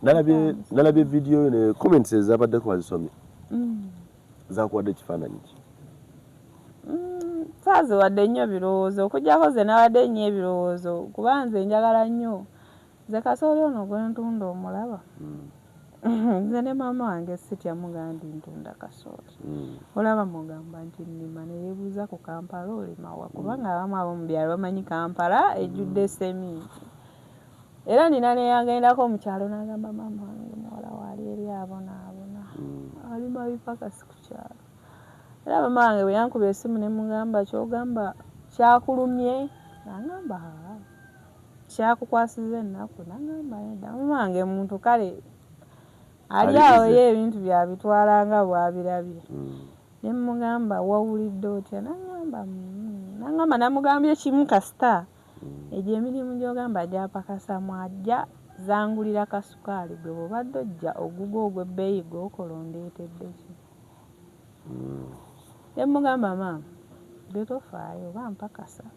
Nalabye vidiyo yo ne comments ezabaddeko wazisomye? Zakuwadde ekifaananyi ki? Saaziwadde nnyo birowoozo, okuggyako ze nawadde nnyo ebirowoozo kuba nze njagala nnyo. Nze kasooli ono gwe ntunda omulaba? Nze ne maama wange sitya mugamba nti ntunda kasooli. Olaba mugamba nti nnima ne yeebuuza ku Kampala olima wa? Kubanga abamu ab'omu byalo bamanyi Kampala ejjudde seminti. Era nina neyagendako mu kyalo n'agamba maama wange muwala we ali eri abonaabona, alima bipakasi ku kyalo. Era maama wange bwe yankuba essimu ne mugamba ky'ogamba kyakulumye? N'angamba haa. Kyakukwasiza ennaku? N'angamba nedda. Maama wange muntu kale ali awo ye ebintu bye abitwala nga bw'abirabye. Ne mmugamba wawulidde otya? N'angamba mm. N'angamba namugambye kimu kasita egyo emirimu gy'ogamba gy'apakasamu ajja zangulira kasukaali gwe bw'obadde ojja ogugwo ogw'ebbeeyi gw'okola ondeetedde ki? Ne mmugamba maama ggwe tofaayo oba mpakasa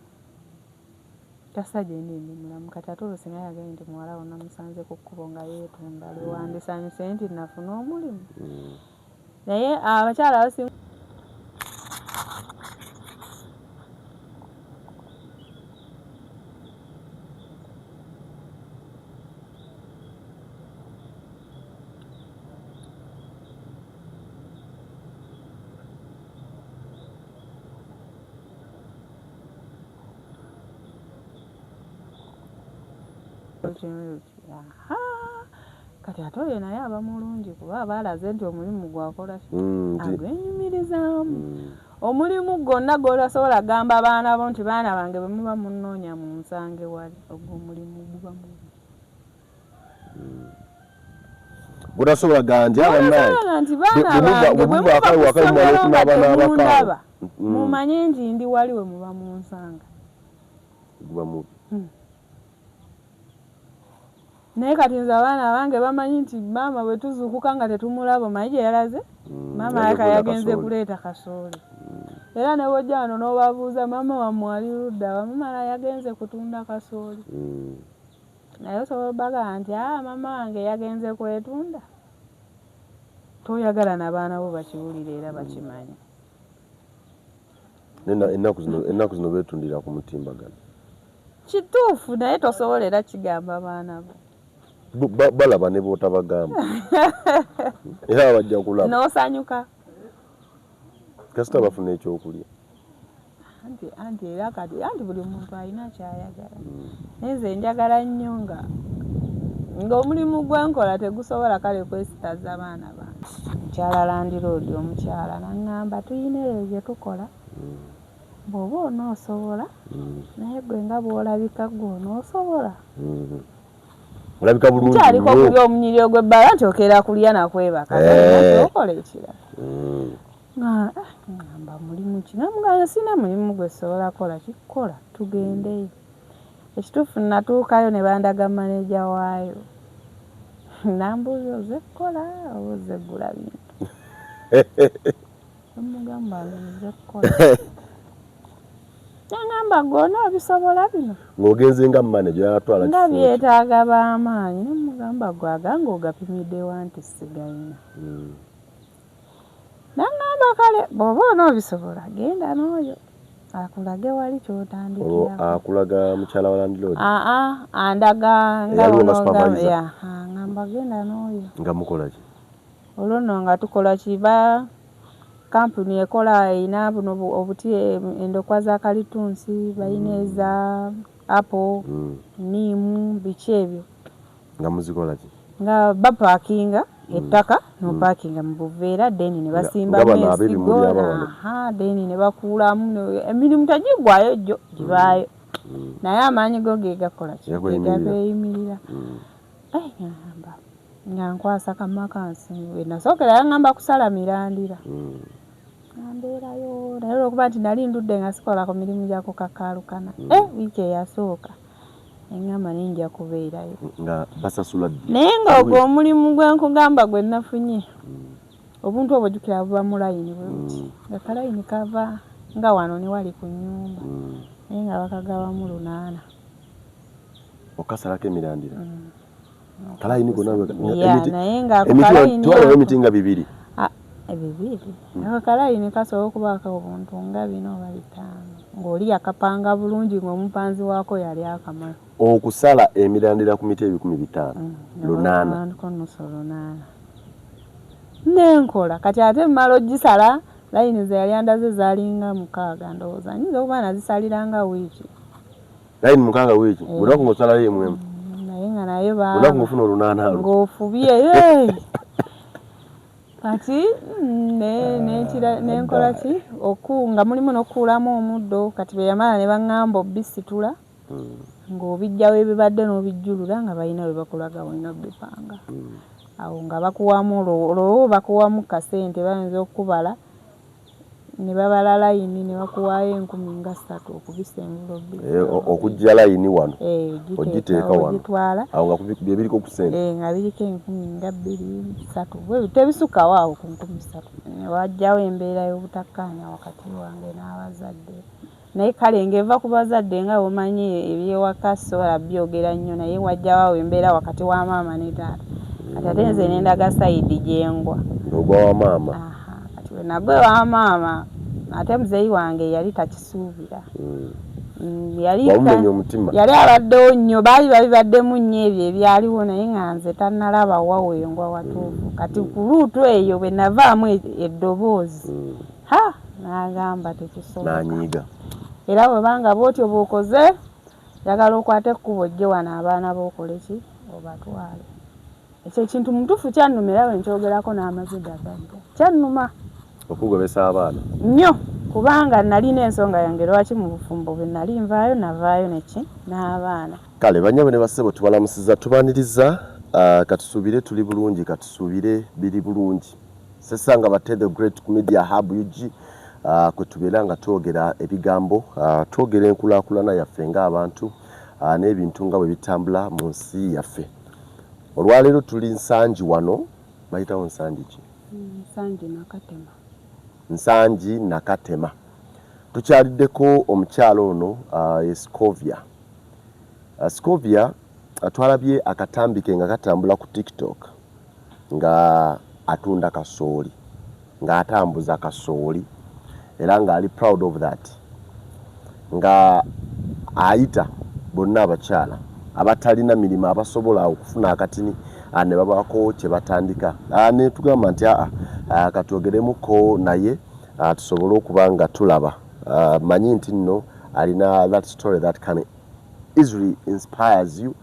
kasita gyendi ndi mulamu kati ate olwo singa yagambye nti muwala wo namusanze ku kkubo nga yeetunda lwe wandisanyuse nti nafuna omulimu? Naye abakyala abasinga Kati ate oyo naye aba mulungi kuba aba alaze nti omulimu gwakola ki? Agwenyumirizaamu. Omulimu gwonna gw'otasobola gamba baana bo nti baana bange bwe muba munnoonya munsange wali, ogwo omulimu guba mubi. Gw'otasobola gamba nti bannange nti baana bange bwe muva ku ssomero nga temundaba mumanye nti ndi wali we muba munsanga. Guba mubi. Naye kati nze abaana abange bamanyi nti maama bwe tuzuukuka nga tetumulaba omanyi gye yalaze? Maama alabika yagenze kuleeta kasooli. Era ne bw'ojja wano n'obabuuza maama wammwe ali ludda wa? Mumala yagenze kutunda kasooli. Naye osobola obbagamba nti aa maama wange yagenze kwetunda? Toyagala na baana bo bakiwulire era bakimanye. Ennaku zino beetundira ku mutimbagano. Kituufu naye tosobola era kigamba baana bo. Balaba ne bw'otabagamba era bajja kulaba. N'osanyuka. Kasita bafuna ekyokulya. Anti anti era kati anti buli muntu alina ky'ayagala. Naye nze njagala nnyo nga ng'omulimu gwe nkola tegusobola kale kwesitaza baana bange. Mukyala landiroodi omukyala n'aŋŋamba tuyina eyo gye tukola. Bw'oba onoosobola naye ggwe nga bw'olabika ggwe onoosobola? Olabika bulungi Nkyaliko nnyo. kulya omunyiriri ogw'ebbaala nti okeera kulya na kwebaka tolina ky'okola ekirala. Nga ah, ŋŋamba mulimu ki? Namugamba sirina mulimu gwe nsobola kukola ki? Kukola tugendeyo. Ekituufu natuukayo ne bandaga maneja waayo n'ambuuza ozze kukola oba ozze kugula bintu? Namugamba nze kukola. Nangamba gwe onoobisobola bino? Ng'ogenze nga manager oyagala kutwala Nga kifo ki? byetaaga b'amaanyi. Ne mugamba gwe agange ogapimidde wa nti sigayina? Nangamba kale bw'oba onoobisobola genda n'oyo akulage wali Olwo ky'otandikirako. akulaga mukyala wa landiroodi? Aa andaga nga Eyaliwo nga bw'onoogamba supervisor? yeah, angamba genda n'oyo. Nga mukola ki? Olwo nno nga tukola ki ba kampuni ekola erina buno obuti endokwa za kalitunsi, balina eza apple, nniimu biki ebyo. Nga muzikola ki? Nga bapaakinga ettaka n'opaakinga mu buveera then ne basimbamu ensigo ahaa then ne bakuulamu emirimu tegiggwaayo gyo gibaayo naye amaanyi go ge gakola ki? Ge gabeeyimirira. Ngamba nga nkwasa kamakansi we nasookera yangamba kusala mirandira nga mbeerayo naye olwokuba nti nali ndudde nga sikola ku mirimu gya kukakaalukana wiiki eyasooka ne ngamba naye nja kubeerayo. Nga basasula ddi? Naye nga ogwo omulimu gwe nkugamba gwe nafunye obuntu obwo jjukira buba mu layini bwe buti nga kalayini kava nga wano ne wali ku nnyumba naye nga bakagabamu lunaana. Okukasalako emirandira? Kalayini konna. Yeah, naye nga ako kalayini twalayo emiti nga bibiri. Ah, bibiri. Ako kalayini kasobola okubaako obuntu nga bina oba bitaano, ng'oli yakapanga bulungi, ng'omupanzi waako yali akamanyi. Okusala emirandira ku miti 500, 800. Nusu 800 nenkola. Kati ate mmala ogisala, layini ze yali andaze zaalinga 6, ndowooza nyinza okuba nazisaliranga wiiki. Layini 6 wiiki? Eh. Buli lunaku ng'osalayo emu emu? Naye nga naye Buli lunaku ng'ofuna 800 olwo? Ng'ofubye. Kati nenkola ki nga mulimu n'okukuulamu omuddo. Kati bwe yamala ne baŋŋamba obisitula, ng'obijjawo ebibadde n'obijjulula, nga balina we bakulaga olina obbipanga. Awo nga bakuwamu, olwo bakuwamu kasente, bayinza okukubala ne babala layini ne bakuwaayo 30,000 okubisengula. Eh, okuggya layini wano? Eh, ogiteeka wano. Ogitwala. Awo nga bye biriko ku ssente. Eh, nga biriko 2000, 3000, bwe tebisukkawo awo ku 3000. Ne wajjawo embeera y'obutakkaanya wakati wange n'abazadde, naye kale ng'eva ku bazadde, nga bw'omanyi ebyewaka sisobola byogera nnyo, naye wajjawo awo embeera wakati wa maama ne taata. Kati ate nze ne ndaga side gyengwa. Ng'ogwa wa maama. Aha, kati bwe nagwa ewa maama, ate muzeeyi wange yali takisuubira. Yali Wamumenya omutima. Yali abaddewo nnyo, baali babibaddemu nnyo ebyo ebyaliwo, naye nga nze tannalaba wa wengwa watuufu. Kati ku luutu eyo bwe navaamu eddoboozi, ha, n'agamba tekisoboka. N'anyiiga. Era bwebanga bw'otyo bw'okoze, njagala okwate ekkubo ojje wano, abaana bookole ki, obatwale. Ekyo ekintu mutuufu kyannuma, era bwe nkyogerako n'amaziga gajja. Kyannuma. Okugobesa abaana. Nnyo, kubanga nalina ensonga yange lwaki mu bufumbo bwe nali nvaayo, navaayo neki n'abaana. Kale bannyabo ne bassebo, tubalamusiza, tubaniriza. Katusuubire tuli bulungi, katusuubire biri bulungi. Sesanga bate the Great Media Hub UG, kwe tubeera nga twogera ebigambo, twogera enkulaakulana yaffe ng'abantu, n'ebintu nga bwe bitambula mu nsi yaffe. Olwaleero tuli Nsangi wano, bayitawo Nsangi ki? Nsangi Nakatema. Nsangi Nakatema. Tukyaliddeko omukyalo ono, ye Scovia. Scovia, twalabye akatambi ke nga katambula ku TikTok nga atunda kasooli, ng'atambuza kasooli, era ng'ali proud of that, nga ayita bonna abakyala abatalina mirimu abasobola okufuna akatini, ne babaako kye batandika. Ne tugamba nti aa, katwogeremuko naye, tusobole okuba nga tulaba. Manyi nti nno alina that story that can easily inspires you,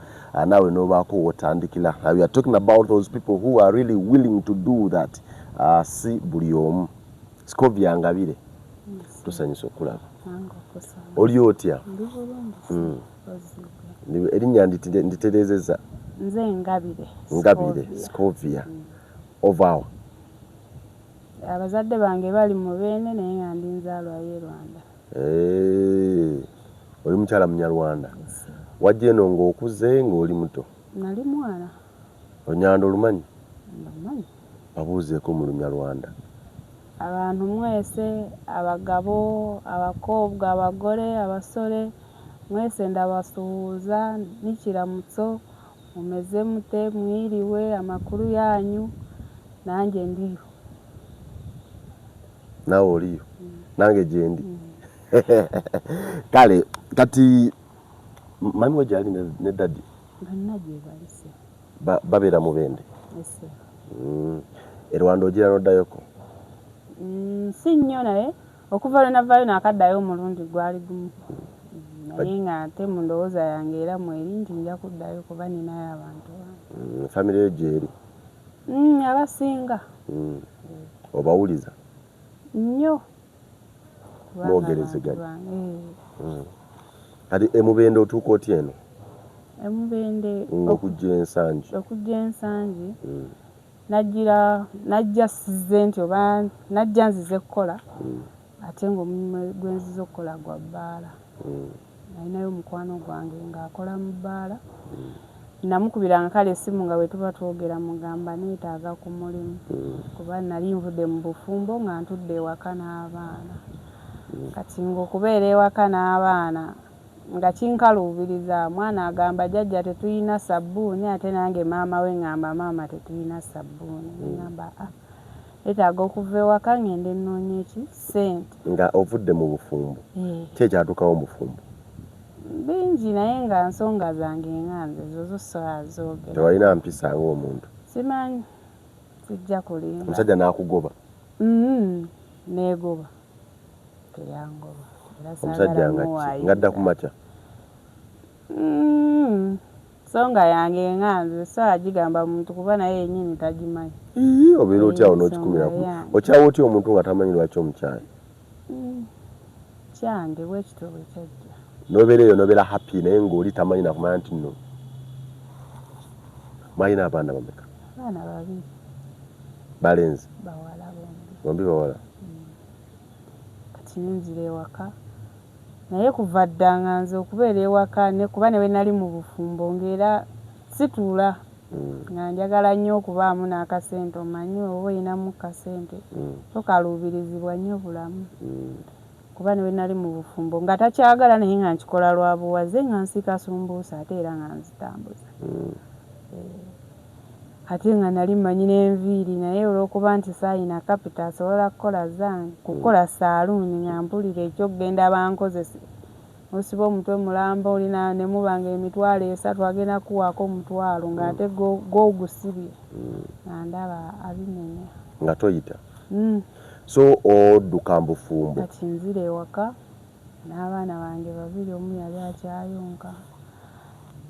naawe n'obaako w'otandikira. We are talking about those people who are really willing to do that. Si buli omu. Scovia Ngabire, tusanyusa okulaba. Nange okusaba. Oli otya? Ndi bulungi. Erinnya nditereezezza? Nze Ngabire. Ngabire Scovia. Ovaawo? Abazadde bange bali mu Beene, naye nga ndi nzaalwa y'e Rwanda. Eh, oli mukyala Munyarwanda. Wajja eno ng'okuze, ng'oli muto? Nali mwana. Olunyarwanda olumanyi? Ndumanyi. Babuuzeeko mu Lunyarwanda. Abantu mwese, abagabo, abakobwa, abagore, abasore, mwese ndabasuhuza n'ikiramutso. Mumeze mute? Mwiriwe? Amakuru yanyu? Nanjye ndiyo. Naawe oliyo, nange gyendi. Kale kati mami we gyali ne daddy? Bonna gye balise. Babeera mu Bende? Ese. E Rwanda ogira n'oddayoko? Si nnyo, naye okuva lwe navaayo naakaddayo omulundi gwali gumu. Naye nga ate mu ndowooza yange era mweri nti nja kuddayo kuba ninayo abantu bange. Famire yo gyeri? Abasinga. Obawuliza? Nnyo. Kubanga Mwogerezeganya? abantu bange, eh. Kati emubende otuuka otya eno? Emubende? Okujja Ensangi. Okujja Ensangi, najjira, najja sizze nti oba najja nzize kukola, ate ng'omulimu gwe nzize okukola gwa bbaala. Nalinayo mukwano gwange ng'akola mu bbaala. Namukubiranga kale essimu nga bwe tuba twogera, mugamba neetaaga ku mulimu, kuba nali nvudde mu bufumbo nga ntudde ewaka n'abaana. Kati ng'okubeera ewaka n'abaana Nga kinkaluubiriza, mwana agamba jjajja tetulina sabbuuni ate nange maama we ngamba maama tetulina sabbuuni. Nengamba ah netaaga okuva ewaka ngende nnoonye ki ssente. Nga ovudde mu bufumbo, ki ekyatuukawo mu bufumbo? Bingi naye nga nsonga zange nga nze zo zo sisobola zoogera. Tewalina mpisa ng'omuntu? Simanyi, sijja kulimba. Omusajja n'akugoba? Neegoba. Teyangoba era Omusajja saagala nga ki? muwaayo. Ng'adda ku makya? Nsonga yange nga nze saagala gigamba muntu kuba naye yennyini tagimanyi. Ii, obeera otya awo Ensonga n'okikumira ku yange. Okyawa otya omuntu nga tamanyi lwaki omukyaye? Kyange bwe kityo bwe kyajja. N'obeera eyo n'obeera happy naye ng'oli tamanyi nakumanya nti nno mwalina abaana bameka? Abaana babiri. Balenzi? Bawala bombi. Bombi bawala? Kati nenzira ewaka naye kuva dda nga nze okubeera ewaka ne kuba ne bwe nali mu bufumbo ng'era situula nga njagala nnyo okubaamu n'akasente omanyi oba olinamu kasente tokaluubirizibwa nnyo bulamu. Kuba ne bwe nali mu bufumbo nga takyagala naye nga nkikola lwa buwaze nga nsiika sumbuusa ate era nga nzitambuza. Ate nga nali mmanyi n'enviiri naye olw'okuba nti saayina kapito asobola kukola zange kukola saaluuni nga mpulira eky'okugenda bankozese. Osiba omutwe mulamba olina ne muba nga 30,000 agenda kukuwaako 500 ng'ate gw'ogusibye. Nga ndaba abimenya. Nga toyita? So odduka mu bufumbo? Kati nzira ewaka n'abaana bange babiri omu yali akyayonka.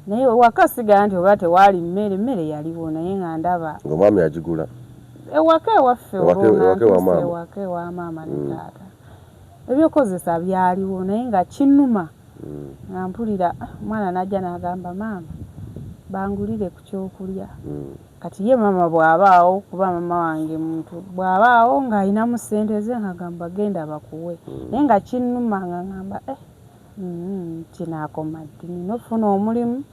Naye ewaka sigala nti oba tewaali mmere, emmere yaliwo naye nga ndaba. Ng'omwami yagigula? Ewaka ewaffe Ewaka olwo nga ewaka ewa ntuuse maama? ewaka ewa maama ne taata. Ebyokozesa byaliwo naye nga kinnuma nga mpulira omwana n'ajja n'agamba maama bangulire ku kyokulya. Kati ye maama bw'abaawo kuba maama wange muntu bw'abaawo ng'alinamu ssente ze ng'agamba genda bakuwe. Naye nga kinnuma nga ŋŋamba kinaakoma ddi? Nnina okufuna omulimu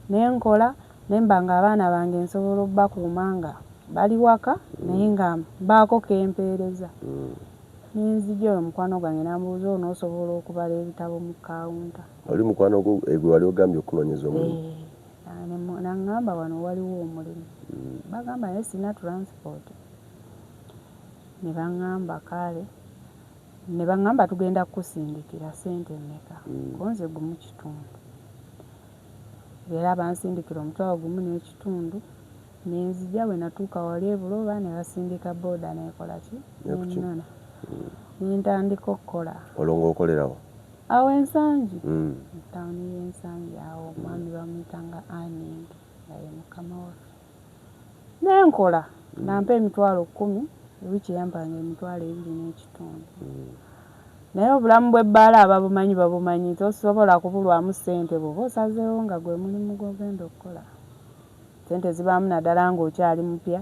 ne nkola ne mba ng'abaana bange nsobola obbakuuma nga bali waka naye nga mbaako ke mpeereza. Ne nzija oyo mukwano gwange n'ambuuza onoosobola okubala ebitabo mu kawunta. Oli mukwano gwo gwe wali ogambye okukunoonyeza omulimu? N'aŋŋamba wano waliwo omulimu. Bagamba naye sirina transport. Ne baŋŋamba kale ne baŋŋamba tugenda kukusindikira ssente mmeka? Ko nze 1.5. Era bansindikira 1,500 ne nzija bwe natuuka wali e Buloba ne basindika bbooda n'ekola ki? N'ennona. Ne ntandika okukola. Olwo ng'okolera wa? Awo e Nsangi. Mu ttawuni y'e Nsangi awo omwami bamuyitanga Aning nga ye mukama waffe. Ne nkola ng'ampa 10,000, wiiki yampanga 25,000. Naye obulamu bw'ebbaala ababumanyi babumanyi tosobola kubulwamu ssente bw'oba osazeewo nga gwe mulimu gw'ogenda okukola. Ssente zibaamu naddala ng'okyali mupya.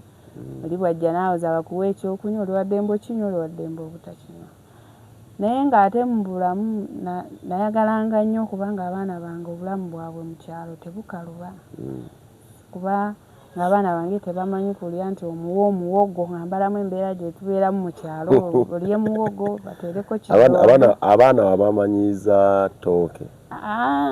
Oli bw'ajja n'awoza bakuwe ekyokunywa oli wa ddembe okinywa oli wa ddembe obutakinywa. Naye ng'ate mu bulamu nayagalanga nnyo kubanga abaana bange obulamu bwabwe mu kyalo tebukaluba. Kuba ng'abaana bange tebamanyi kulya nti omuwa omuwogo nga mbalamu embeera gye tubeeramu mu kyalo olye muwogo bateereko kidoodo. Abaana wabamanyiiza ttooke?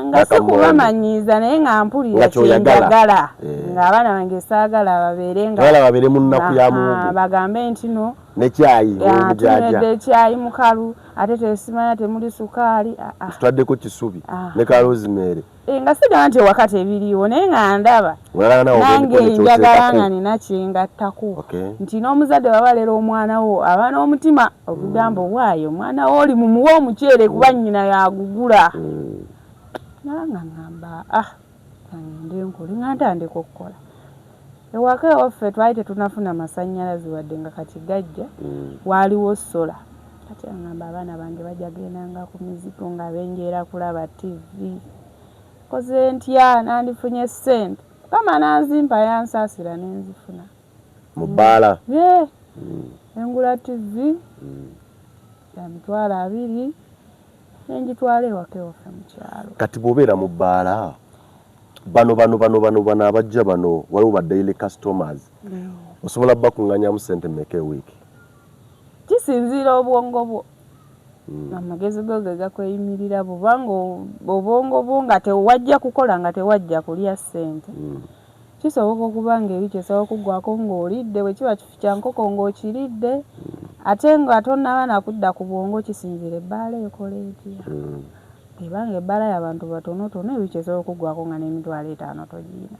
Nga si kubamanyiiza naye nga mpulira kye njagala ng'abaana bange saagala babeere nga Toyagala babeere mu nnaku ya muwogo. Bagambe nti no Ne kyayi ow'obujaja. Tunywedde kyayi mukalu ate tesimanya temuli sukaali. Tutaddeko kisubi ne ka rosemary. Nga sigamba nti ewaka tebiriiwo naye nga ndaba nange njagala nga nina kye ngattako nti n'omuzadde bw'aba alera omwana wo aba n'omutima ogugamba owaaye omwana wo oli mumuwe omuceere kuba nnyina y'agugula. Naba nga ŋŋamba ka ŋŋende nkole nga ntandika okukola. Ewaka ewaffe twali tetunnafuna masannyalaze wadde nga kati gajja, waaliwo sola. Kati ŋŋamba abaana bange bajja gendanga ku mizigo nga benjeera kulaba ttivvi. Nkoze ntya nandifunye ssente? Mukama n'anzimpa yansaasira ne nzifuna. Mu bbaala? Yee. Ne ngula ttivvi ya 20,000 ne ngitwala ewaka ewaffe mu kyalo. Kati bw'obeera mu bbaala bano bano bano bano bano abajja bano waliwo ba daily customers osobola bakuŋŋaanyamu ssente mmeka ewiiki? Kisinziira obwongo bwo. Amagezi go ge gakweyimirira bw'oba nga obwongo bwo nga tewajja kukola nga tewajja kulya ssente kisoboka okuba nga ewiiki esobola okuggwaako ng'olidde bwe kiba kifu kya nkoko ng'okiridde ate nga tonnaba na kudda ku bwongo kisinziira ebbaala ekola etya. Bw'eba ng'ebbaala ya bantu batonotono ewiiki esobola okuggwaako nga n'emitwalo etaano togirina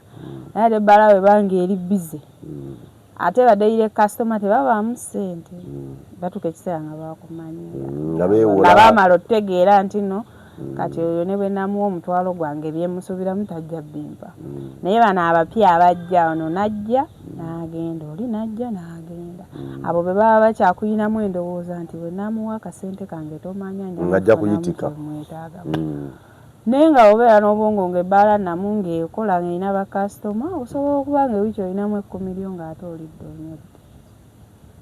naye ate ebbaala bw'eba ng'eri bbize Ate ba daily customer tebabaamu ssente mm. Batuuka ekiseera nga bakumanyiira mm, nga bamala otutegeera nti no mm. Kati oyo ne bwe namuwa omutwalo gwange byemusuubiramu tajja bimpa. Naye bano abapya abajja ono najja n'agenda oli najja n'agenda abo be baba bakyakuyinamu endowooza nti bwe namuwa akasente kange tomanya nja kuyitika mwetaagamu. Naye nga obeera n'obwongo nga ebbaala nnamu ng'ekola ng'erina bakasitoma, osobola okuba nga ewiiki olinamu ekkumi lyo ng'ate olidde onywedde.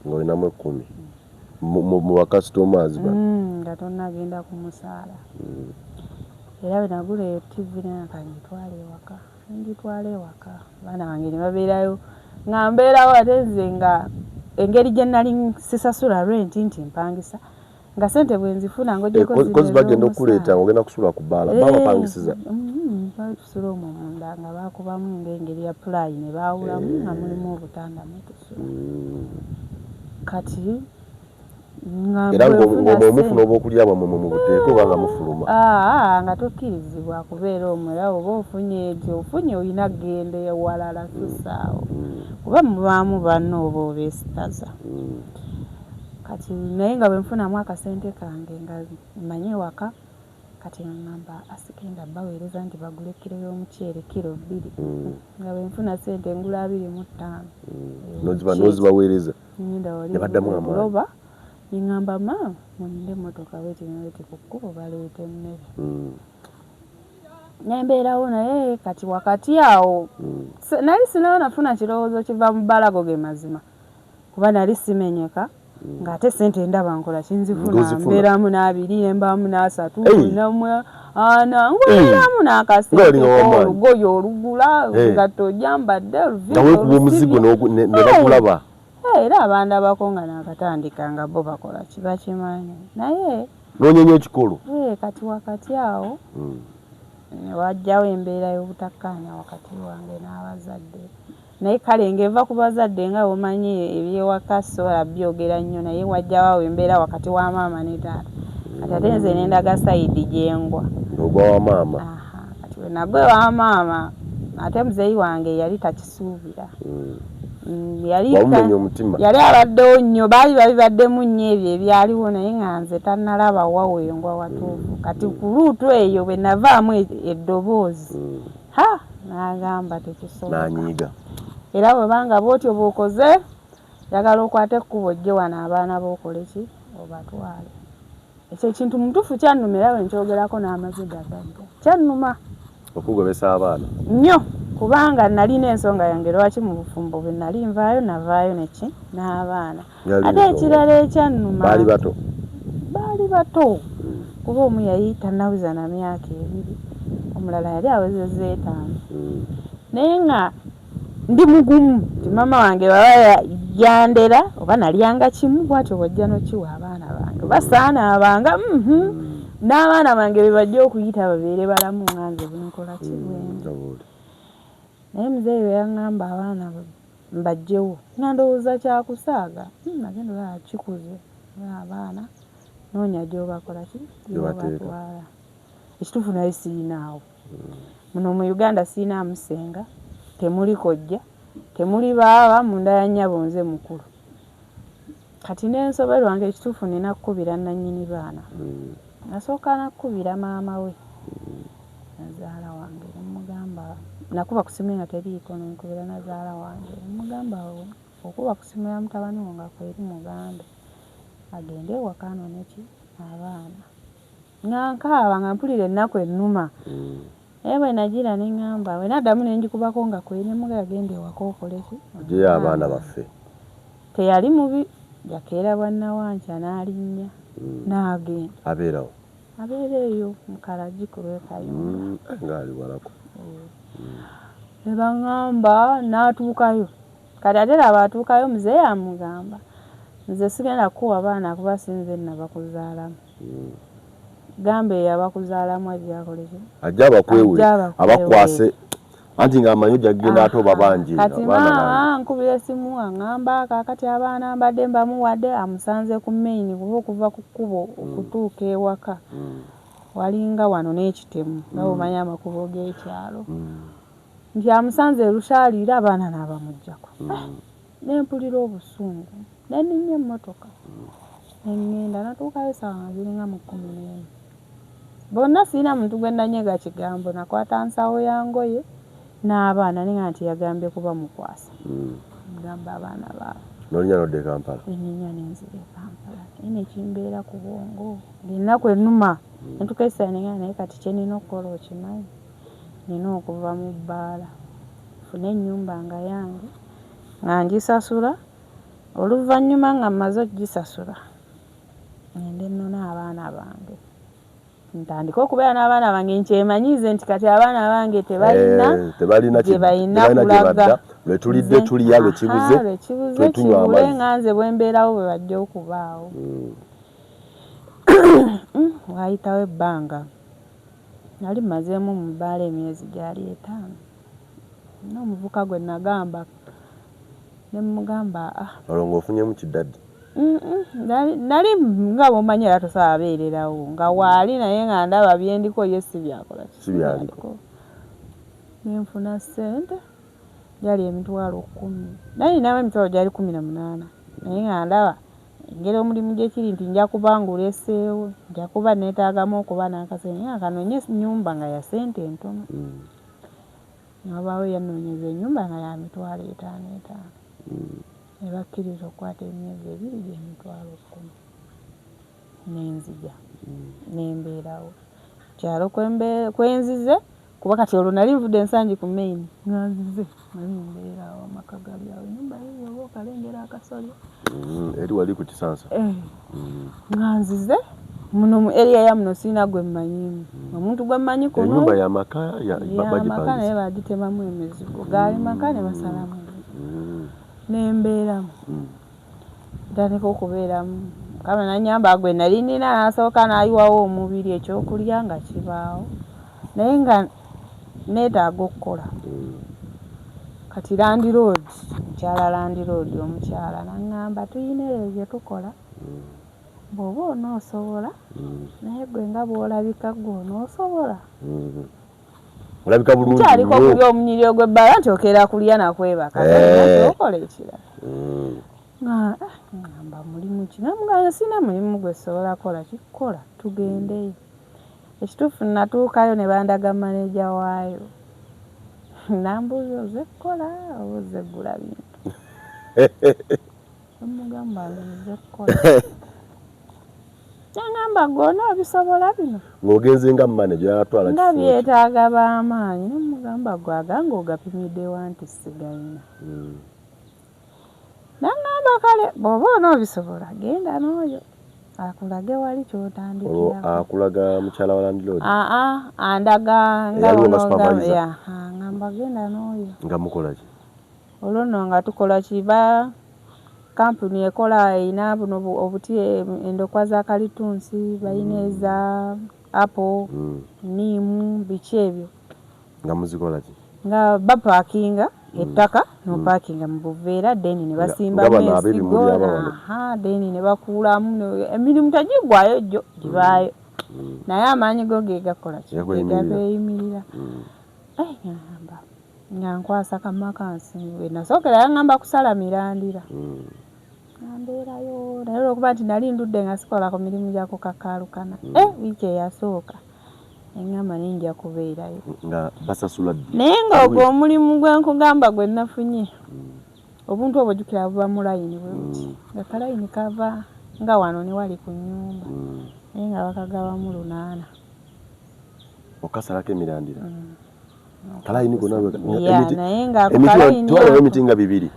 Ng'olinamu ekkumi mu bakasitomazi bano? Mm, nga tonnagenda ku musaala. Era bwe nagula eyo ttivvi naye kangitwale ewaka, ne ngitwala ewaka abaana bange ne babeerayo nga mbeerawo ate nze nga engeri gye nali sisasula renti nti mpangisa nga sente bwenzifuna ngojeko eh, zino bagenda okuleeta ogenda kusula ku bbaala eh, babapangisiza mm-hmm, tusula omwo munda nga bakubamu ng'engeri ya pulayi ne baawulamu nga eh. mulimu obutanda mwetusula kati era ng'omufuna obwokulya bwammwe mwe mubuteeka oba nga mufuluma ah, nga tokkirizibwa kubeera omwo era oba ofunye nti ofunye olina kugenda ewalala susaawo mm. kuba mubaamu banno oba obeesitaza mm. Kati naye nga bwenfunamu akasente kange nga manyi ewaka kati nga ngamba asigenda baweereza nti bagule kiro y'omuceere kiro bbiri mm. Nga bwenfuna sente ngula 25 mm. Nozibaweereza ngenda wali nebaddamu amaanyi kuloba nengamba ma mulinde emmotoka bweti neweti ku kkubo baleeta emmere mm. Nembeerawo naye kati wakati awo nali sinawo nafuna kirowoozo kiva mu bbalago ge mazima kuba nali simenyeka ng'ate sente ndaba nkola kinzifuna mbeeramu n'abiri nembaamu n'asatu namwe ana ng'obeeramu n'akasente olugoye olugula engatto ogyambadde oluviiri omuzigo ne bakulaba era abandabako nga naakatandika nga bo bakola kiba kimanyi naye n'onyenya ekikolo kati wakati awo hmm. ne wajjawo embeera y'obutakkaanya wakati wange n'abazadde Naye kale ng'eva ku bazadde nga bw'omanyi eby'ewaka sisobola byogera nnyo naye wajjawo awo embeera wakati wa maama ne taata kati ate nze ne ndaga sayidi gye ngwa. Ng'ogwa wa maama. Aha, kati bwe nagwa ewa maama ate muzeeyi wange yali takisuubira. Mm. Mm, yali Wamumenya omutima. Yali abaddewo nnyo baali babibaddemu nnyo ebyo ebyaliwo naye nga nze tannalaba wa wengwa watuufu. Kati ku luutu eyo bwe navaamu eddoboozi. Mm. Ha! N'agamba tekisoboka. N'anyiiga. Era bw'oba nga bw'otyo bw'okoze, njagala okwate ekkubo ojje wano abaana bo okole ki? Obatwale. Ekyo ekintu mu butuufu kyannuma era bwe nkyogerako n'amaziga gajja. Kyannuma. Okugobesa abaana. Nnyo, kubanga nnalina ensonga yange lwaki mu bufumbo bwe nnali nvaayo, navaayo ne ki? N'abaana. Ate ekirala ekyannuma. Baali bato? Baali bato kuba omu yali tannaweza na myaka ebiri, omulala yali awezezza etaano. Hmm. Naye nga ndi mugumu nti maama wange baba yandera oba nalyanga kimu bwatyo bwajja nokiwa abaana bange oba saanaabanga mhm. N'abaana bange be bajja okuyita babeere balamu nga nze bwenkola ki bwendi. Naye muzeeyi bwe yaŋŋamba abaana mbaggyewo nga ndowooza kya kusaaga hmm, nagenda olaba kikuze abaana noonya gy'obakola ki gy'obatwala ekituufu naye sirinaawo hmm. Muno mu Uganda sirinaamu ssenga temuli kojja temuli baaba munda ya nnyabo nze mukulu kati nensoberwa nga ekituufu nina kukubira nannyini baana hmm. Nasooka nakubira maama we nazaala wange nemugamba nakuba ku simu ye nga teriiko nenkubira nazaala wange nemugamba okuba ku simu ya mutabani wo nga kweri mugambe agende ewaka anone ki abaana nga nkaaba nga mpulira ennaku ennuma mm. Naye bwe nagira ne ŋŋamba bwe naddamu ne ngikubako nga kweri ne mugamba genda ewaka okole ki oggyeyo abaana baffe. Teyali mubi yakeera bwa nnawankya n'alinnya hmm. n'agenda. Abeera wa? Abeera eyo mu Kalagi ku lw'e Kayunga. Hmm, ng'ali walako. Eh. Hmm. Ne baŋŋamba n'atuukayo kati ate laba atuukayo muzeeyi amugamba nze sigenda kukuwa baana kuba si nze nnabakuzaalamu. Gamba eyo abakuzaalamu ajja akole ki? Ajja abakwewe, abakwase anti ng'amanyi ojja kugenda ate obabanje. Kati maama ankubira essimu aŋŋamba kaakati abaana mbadde mbamuwadde amusanze ku main kuba okuva ku kkubo okutuuka ewaka walinga wano n'ekitemu nga bw'omanyi amakubo g'ekyalo nti amusanze e Lushalira abaana n'abamuggyako. Ne mpulira obusungu ne nninnya emmotoka ne ŋŋenda. Natuukayo essaawa nga ziringa mu 11. Bonna sirina muntu gwe nanyega kigambo, nakwata nsawo ya ngoye n'abaana ne ŋŋamba nti yagambye kubamukwasa. Ngamba abaana baabwe. N'olinnya n'odda e Kampala? Ne nninnya ne nzira e Kampala naye ne kimbeera ku bwongo ng'ennaku ennuma. Ne ntuuka ekiseera ne ŋŋamba naye kati kye nnina okukola okimanyi? Nnina okuva mu bbaala nfune ennyumba nga yange nga ngisasula, oluvannyuma nga mmaze okugisasula ŋŋende nnone abaana bange ntandike okubeera n'abaana bange nkyemanyiize nti kati abaana bange tebalina eh, gye balina kulaga. Lwe tulidde tulya, lwe kibuze lwe kibuze kibule nga nze bwe mbeerawo bwe bajja okubaawo. Waayitawo ebbanga nali mmazeemu mu bbaala emyezi gyali 5. N'omuvubuka gwe nagamba ne mmugamba ah. Olwo ng'ofunyemu ki daddy? Nali nga bw'omanyi era tosobola beererawo nga waali naye nga ndaba bye ndiko ye si by'akola ki? Si by'aliko. Ne nfuna ssente gyali 100,000 naye ninamu emitwalo gyali 18 naye nga ndaba engeri omulimu gye kiri nti nja kuba nguleseewo nja kuba neetaagamu okuba n'akasente naye nga kanoonye ennyumba nga ya ssente ntono. Ne wabaawo eyannoonyeza ennyumba nga ya 5,000 etaano. Ne bakkiriza okukwata emyezi ebiri gy'emitwalo 10. Ne nzija ne mbeerawo. Ku kyalo kwe nzize kuba kati olwo nali nvudde Nsangi ku main nga nzize nali mbeera awo amaka gali awo ennyumba yiiyo oba okalengera akasolya. Eri wali ku Kisansa. Nga nzize muno mu area ya muno sirina gwe mmanyiimu. Omuntu gwe mmanyi kuno. Ennyumba ya maka ya maka naye baagitemamu emizigo. Gaali maka ne basalamu emizigo. Ne mbeeramu. Ntandika okubeeramu. Mukama n'annyamba gwe nali nnina n'asooka n'ayiwawo omubiri ekyokulya nga kibaawo naye nga neetaaga okukola. Kati landiroodi, mukyala landiroodi omukyala n'aŋŋamba tuyina ebyo bye tukola bw'oba onoosobola naye ggwe nga bw'olabika ggwe onoosobola? Olabika bulungi Nkyaliko nnyo. okulya omunyiriro gw'ebbaala nti okeera kulya na kwebaka tolina ky'okola ekirala. Nga ŋŋamba mulimu ki? Namugamba sirina mulimu gwe nsobola kukola ki kukola tugendeyo. Ekituufu natuukayo ne bandaga maneja waayo n'ambuuza ozze kukola oba ozze kugula bintu? Ne mmugamba nzize kukola. N'aŋŋamba ggwe onoobisobola bino? Ng'ogenze nga maneja oyagala kutwala Nga kifo ki? byetaaga b'amaanyi. Ne mmugamba ggwe agange ogapimidde wa nti sigayina? N'aŋŋamba kale bw'oba onoobisobola genda n'oyo akulage wali Olwo ky'otandikirako. akulaga mukyala wa landiroodi? Aa andaga nga Eyaliwo nga bw'onoogamba supervisor? aŋŋamba genda n'oyo. Nga mukola ki? Olwo nno nga tukola ki ba kampuni ekola erina buno obuti endokwa za kalitunsi, balina eza apple, nniimu biki ebyo. Nga muzikola ki? Nga bapaakinga ettaka n'opaakinga mu buveera then ne Nga basimbamu bano ensigo ab'ebimuli aba wano? then ne bakuulamu emirimu tegiggwaayo gyo gibaayo naye amaanyi go ge gakola ki? Ge gabeeyimirira. Ŋŋamba nga nkwasa kamakansi we nasookera yaŋŋamba kusala mirandira. Nga mbeerayo naye olw'okuba nti nali ndudde nga sikola ku mirimu gya kukakaalukana wiiki eyasooka ne ŋŋamba naye nja kubeerayo. Nga basasula ddi? Naye ng'ogwo omulimu gwe nkugamba gwe nafunye obuntu obwo jjukira buba mu layini bwe buti nga kalayini kava nga wano ne wali ku nnyumba naye nga bakagabamu 800. Okasalako emirandira? Kalayini konna Yeah, naye nga ako kalayini tewaliwo emiti nga bibiri?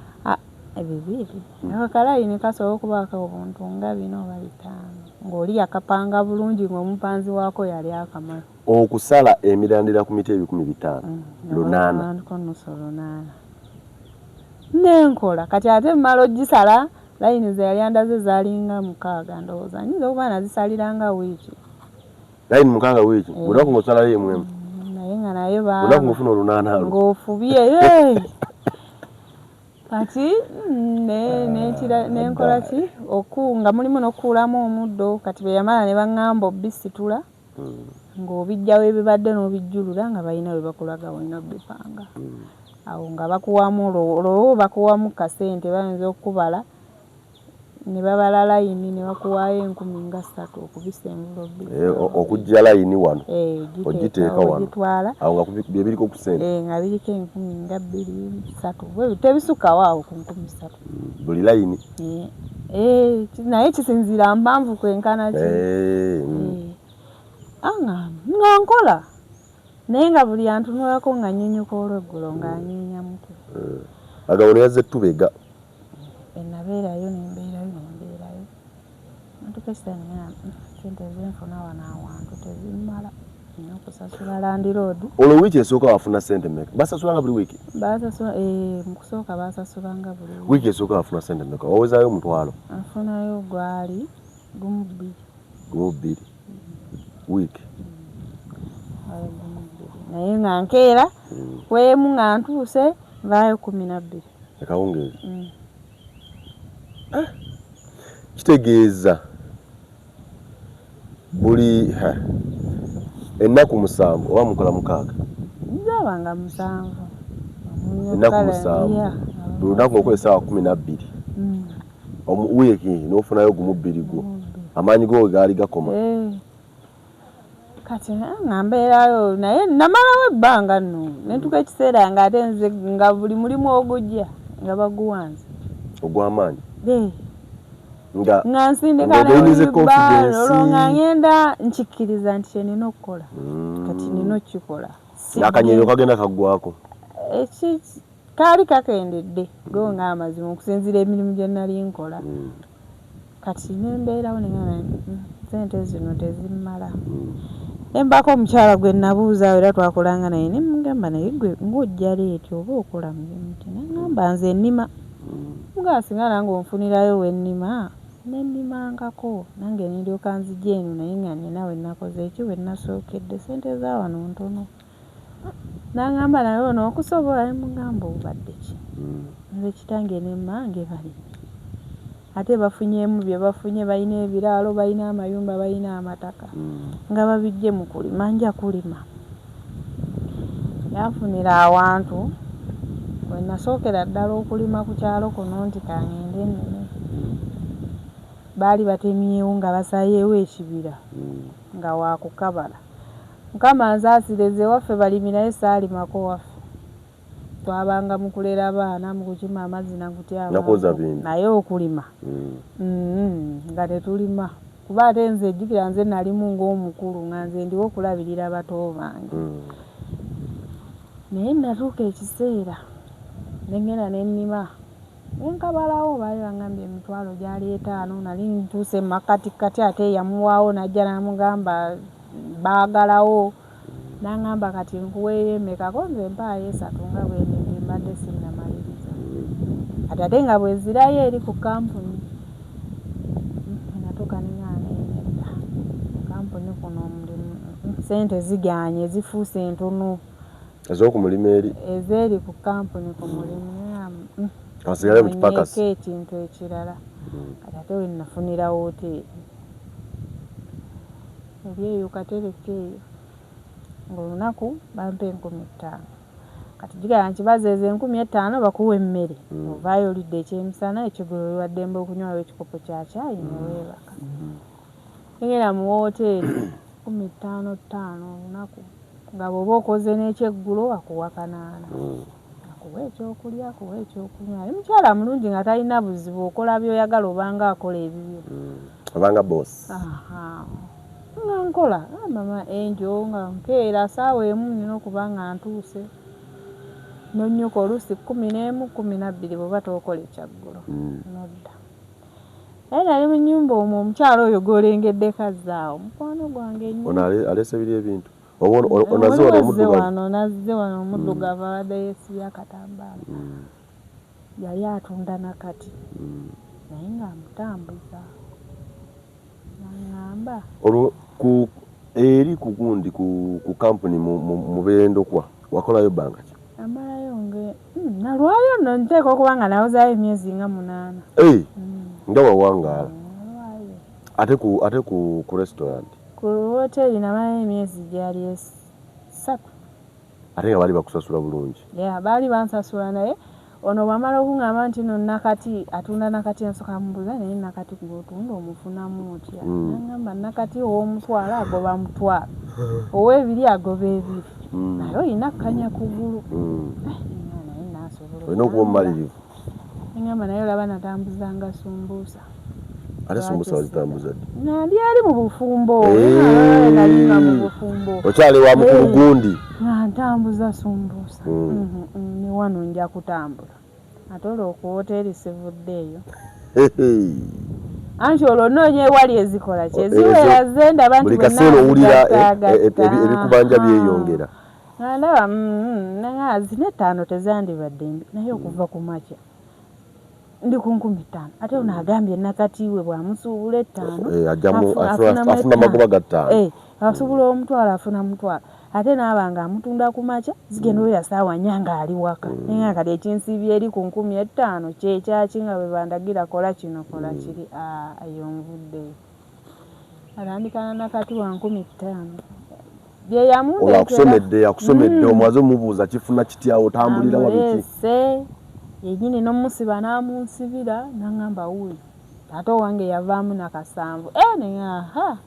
Bibiri. Ako kalayini kasobola okubaako obuntu nga bina oba bitaano ng'oli yakapanga bulungi ng'omupanzi waako yali akamanyi. Okusala emirandira ku miti 500, 800? Nusu 800. Ne nkola kati ate mmala ogisala Layini ze yali andaze zaalinga 6 ndowooza, nyinza okuba nazisaliranga wiiki. Layini 6 wiiki, buli lunaku ng'osalayo emu emu. Naye nga naye Buli lunaku ng'ofuna 800 olwo. Ng'ofubye. Kati nenkola ki nga mulimu n'okukuulamu omuddo. Kati bwe yamala ne baŋŋamba obisitula ng'obijjawo ebibadde n'obijjulula nga balina we bakulaga olina obbipanga. Awo nga bakuwamu olwo bakuwamu kasente bayinza okukubala ne babala layini ne bakuwaayo 3,000 okubisengula Okuggya layini wano ogiteeka wano ogitwala awo nga bye biriko ku ssente nga biriko 2,000 2,000 tebisukkawo awo ku 3,000 buli layini. Naye kisinziira mpanvu kwenkana ki. Nga nkola naye nga buli antunulako nga nnyunyuka olweggulo ng'anyeenya mutwe. Agabo ono yazze tubega. Nabeerayo nembeerayo nembeerayo natuuka ekiseera ne ŋŋamba ssente zenfuna wano awantu tezimmala nina okusasula landiroodi. Olwo wiiki esooka wafuna ssente mmeka? Basasulanga buli wiiki? Basasula mu kusooka basasulanga buli wiiki. Wiiki esooka wafuna ssente mmeka? Wawezaayo 500? Nfunayo gwali 1.2. 1.2 wiiki? Gwali 1.2 naye nga nkeera kwemu nga ntuuse nvaayo 12. Akawungeezi? Kitegeeza buli ennaku 7 oba mukola 6? Zaabanga 7. Ennaku 7 buli lunaku okola essaawa 12 wiiki n'ofunayo 1.2 gwo amaanyi go gaali gakoma. Kati nga mbeerayo naye namalawo ebbanga nno ne ntuuka ekiseera ng'ate nze nga buli mulimu ogujja nga baguwa nze. Ogw'amaanyi? Nga nsindika olwo nga ngenda nkikkiriza nti kye nina okukola kati nina okukikola. Akanyerero kagenda kaggwako? Kaali kakendedde go ng'amazima okusinziira emirimu gye nali nkola. Kati ne mbeerawo ne ŋŋamba ssente zino tezimmala. Ne mbaako omukyala gwe nabuuza era twakolanga naye ne mmugamba naye ggwe ng'ojja leeti oba okola mulimu ki? N'aŋŋamba nze nnima. Mmugamba singa nange onfunirayo we nnima ne nnimangako nange ne ndyoka nzija eno naye nga nnina we nakoze ki we nasookedde ssente za wano ntono. N'aŋŋamba naye onookusobola? Ne mmugamba obadde ki? Nze kitange ne mmange balimi ate bafunyeemu bye bafunye, balina ebiraalo, balina amayumba, balina amataka nga babiggye mu kulima, nja kulima. Yanfunira awantu we nasookera ddala okulima ku kyalo kuno nti kangende nnime. Baali batemyewo nga basayeewo ekibira nga waakukabala. Mukama ansaasire nze ewaffe balimi naye saalimako waffe. Twabanga mu kulera baana, mu kukima amazzi na kutyaba naye okulima nga tetulima. Kuba ate nze jjukira nze nalimu ng'omukulu nga nze ndiwo okulabirira bato bange. Naye natuuka ekiseera ne ŋŋenda ne nnima ne nkabalawo baali baŋŋambye emitwalo gyali 5 nali ntuuse mu makkatikkati ate eyamuwaawo n'ajja n'amugamba baagalawo. N'aŋŋamba kati nkuweeyo emeka? Ko nze mpaayo 3 nga bwe ndidde mbadde sinnamaliriza. Kati ate nga bwe nzirayo eri ku kampuni natuuka ne ŋŋamba naye nedda kampuni kuno omulimu ssente zigaanye zifuuse ntono. Ez'oku mulimu eri? Ez'eri ku kampuni ku mulimu ne ŋŋamba Kansigale mu kipakasi. Nnoonyeeko ekintu ekirala. Kati ate we nafunira wooteeri eri eyo Katereka eyo ng'olunaku bampa 5,000. Kati jjukira nkibaza ezo 5,000 bakuwa emmere ovaayo olidde ekyemisana ekiggulo oli wa ddembe okunywayo ekikopo kya caayi ne weebaka. Ngenda mu wooteeri 55 olunaku nga bw'oba okoze n'ekyeggulo akuwa 800. Akuwa ekyokulya, akuwa ekyokunywa. Ali mukyala mulungi nga talina buzibu okola by'oyagala obanga akola ebibyo. Obanga boss. Nga nkola mama Angel nga nkeera ssaawa 1 nnina okuba nga ntuuse. N'onnyuka oluusi 11, 12 bw'oba tookola ekyaggulo n'odda. Naye nali mu nnyumba omwo omukyala oyo gw'olengeddeko azze awo mukwano gwange nnyo. Ono aleese biri ebintu? Ono azze wano omuddugavu? Ono azze wano omuddugavu abadde yeesibye akatambaala. Yali atunda nakati. Naye nga amutambuza. Nangamba. Olwo ku eri ku gundi ku ku kampuni mu mu mu Bendokwa wakolayo bbanga ki? Namalayo nge nalwayo nno nteekwa okuba nga nawezaayo emyezi nga munaana. Hey, nga wawangaala. Nalwayo. Ate ku ate ku ku restaurant? Ku woteeri namalayo emyezi gyali esatu. Ate nga baali bakusasula bulungi? Yeah, baali bansasula naye ono bw'amala okungamba nti no nakati atunda nakati nsooka mubuuza naye nakati gw'otunda omufunamu otya? Mm. Nangamba nakati ow'omutwalo agoba mutwalo, ow'ebiri agoba ebiri mm. naye olina kkanya kugulu mm. eh, naye naasobola olina okuba omumalirivu. Ngamba naye olaba natambuzanga sumbuusa. Ate sumbusa wazitambuza ddi? Nga ndi eri mu bufumbo. Eh, nali nga mu bufumbo. Okyali wa mukulu gundi. Nga ntambuza sumbusa. Ne wano nja kutambula. Ate olwo ku woteeri sivuddeeyo. Anti olwo nnoonya ewali ezikola ki eziwera ze ndaba nti buli kaseera owulira ebikubanja byeyongera. Nga ndaba nga zino ettaano tezandibadde mbi naye okuva ku makya ndi ku 5000 ate ono agambye nakati we bw'amusuubula ettaano eh, afuna magoba ga ttaano eh, asuubula omutwalo afuna mutwalo ate naaba nga amutunda ku makya zigenda oya saawa nnya ng'ali waka mm. Naye nga kati ekinsiibye eri ku 5000 kyekyaki nga bwe bandagira kola kino kola mm. kiri eyo nvuddeyo atandikana nakati wa 5000 Olwo akusomedde akusomedde mm. Omaze omubuuza kifuna kitya otambulira wa biki yenyini nomusiba n'amunsibira nangamba wuuyo taata owange yavaamu nakasanvu eh, neaha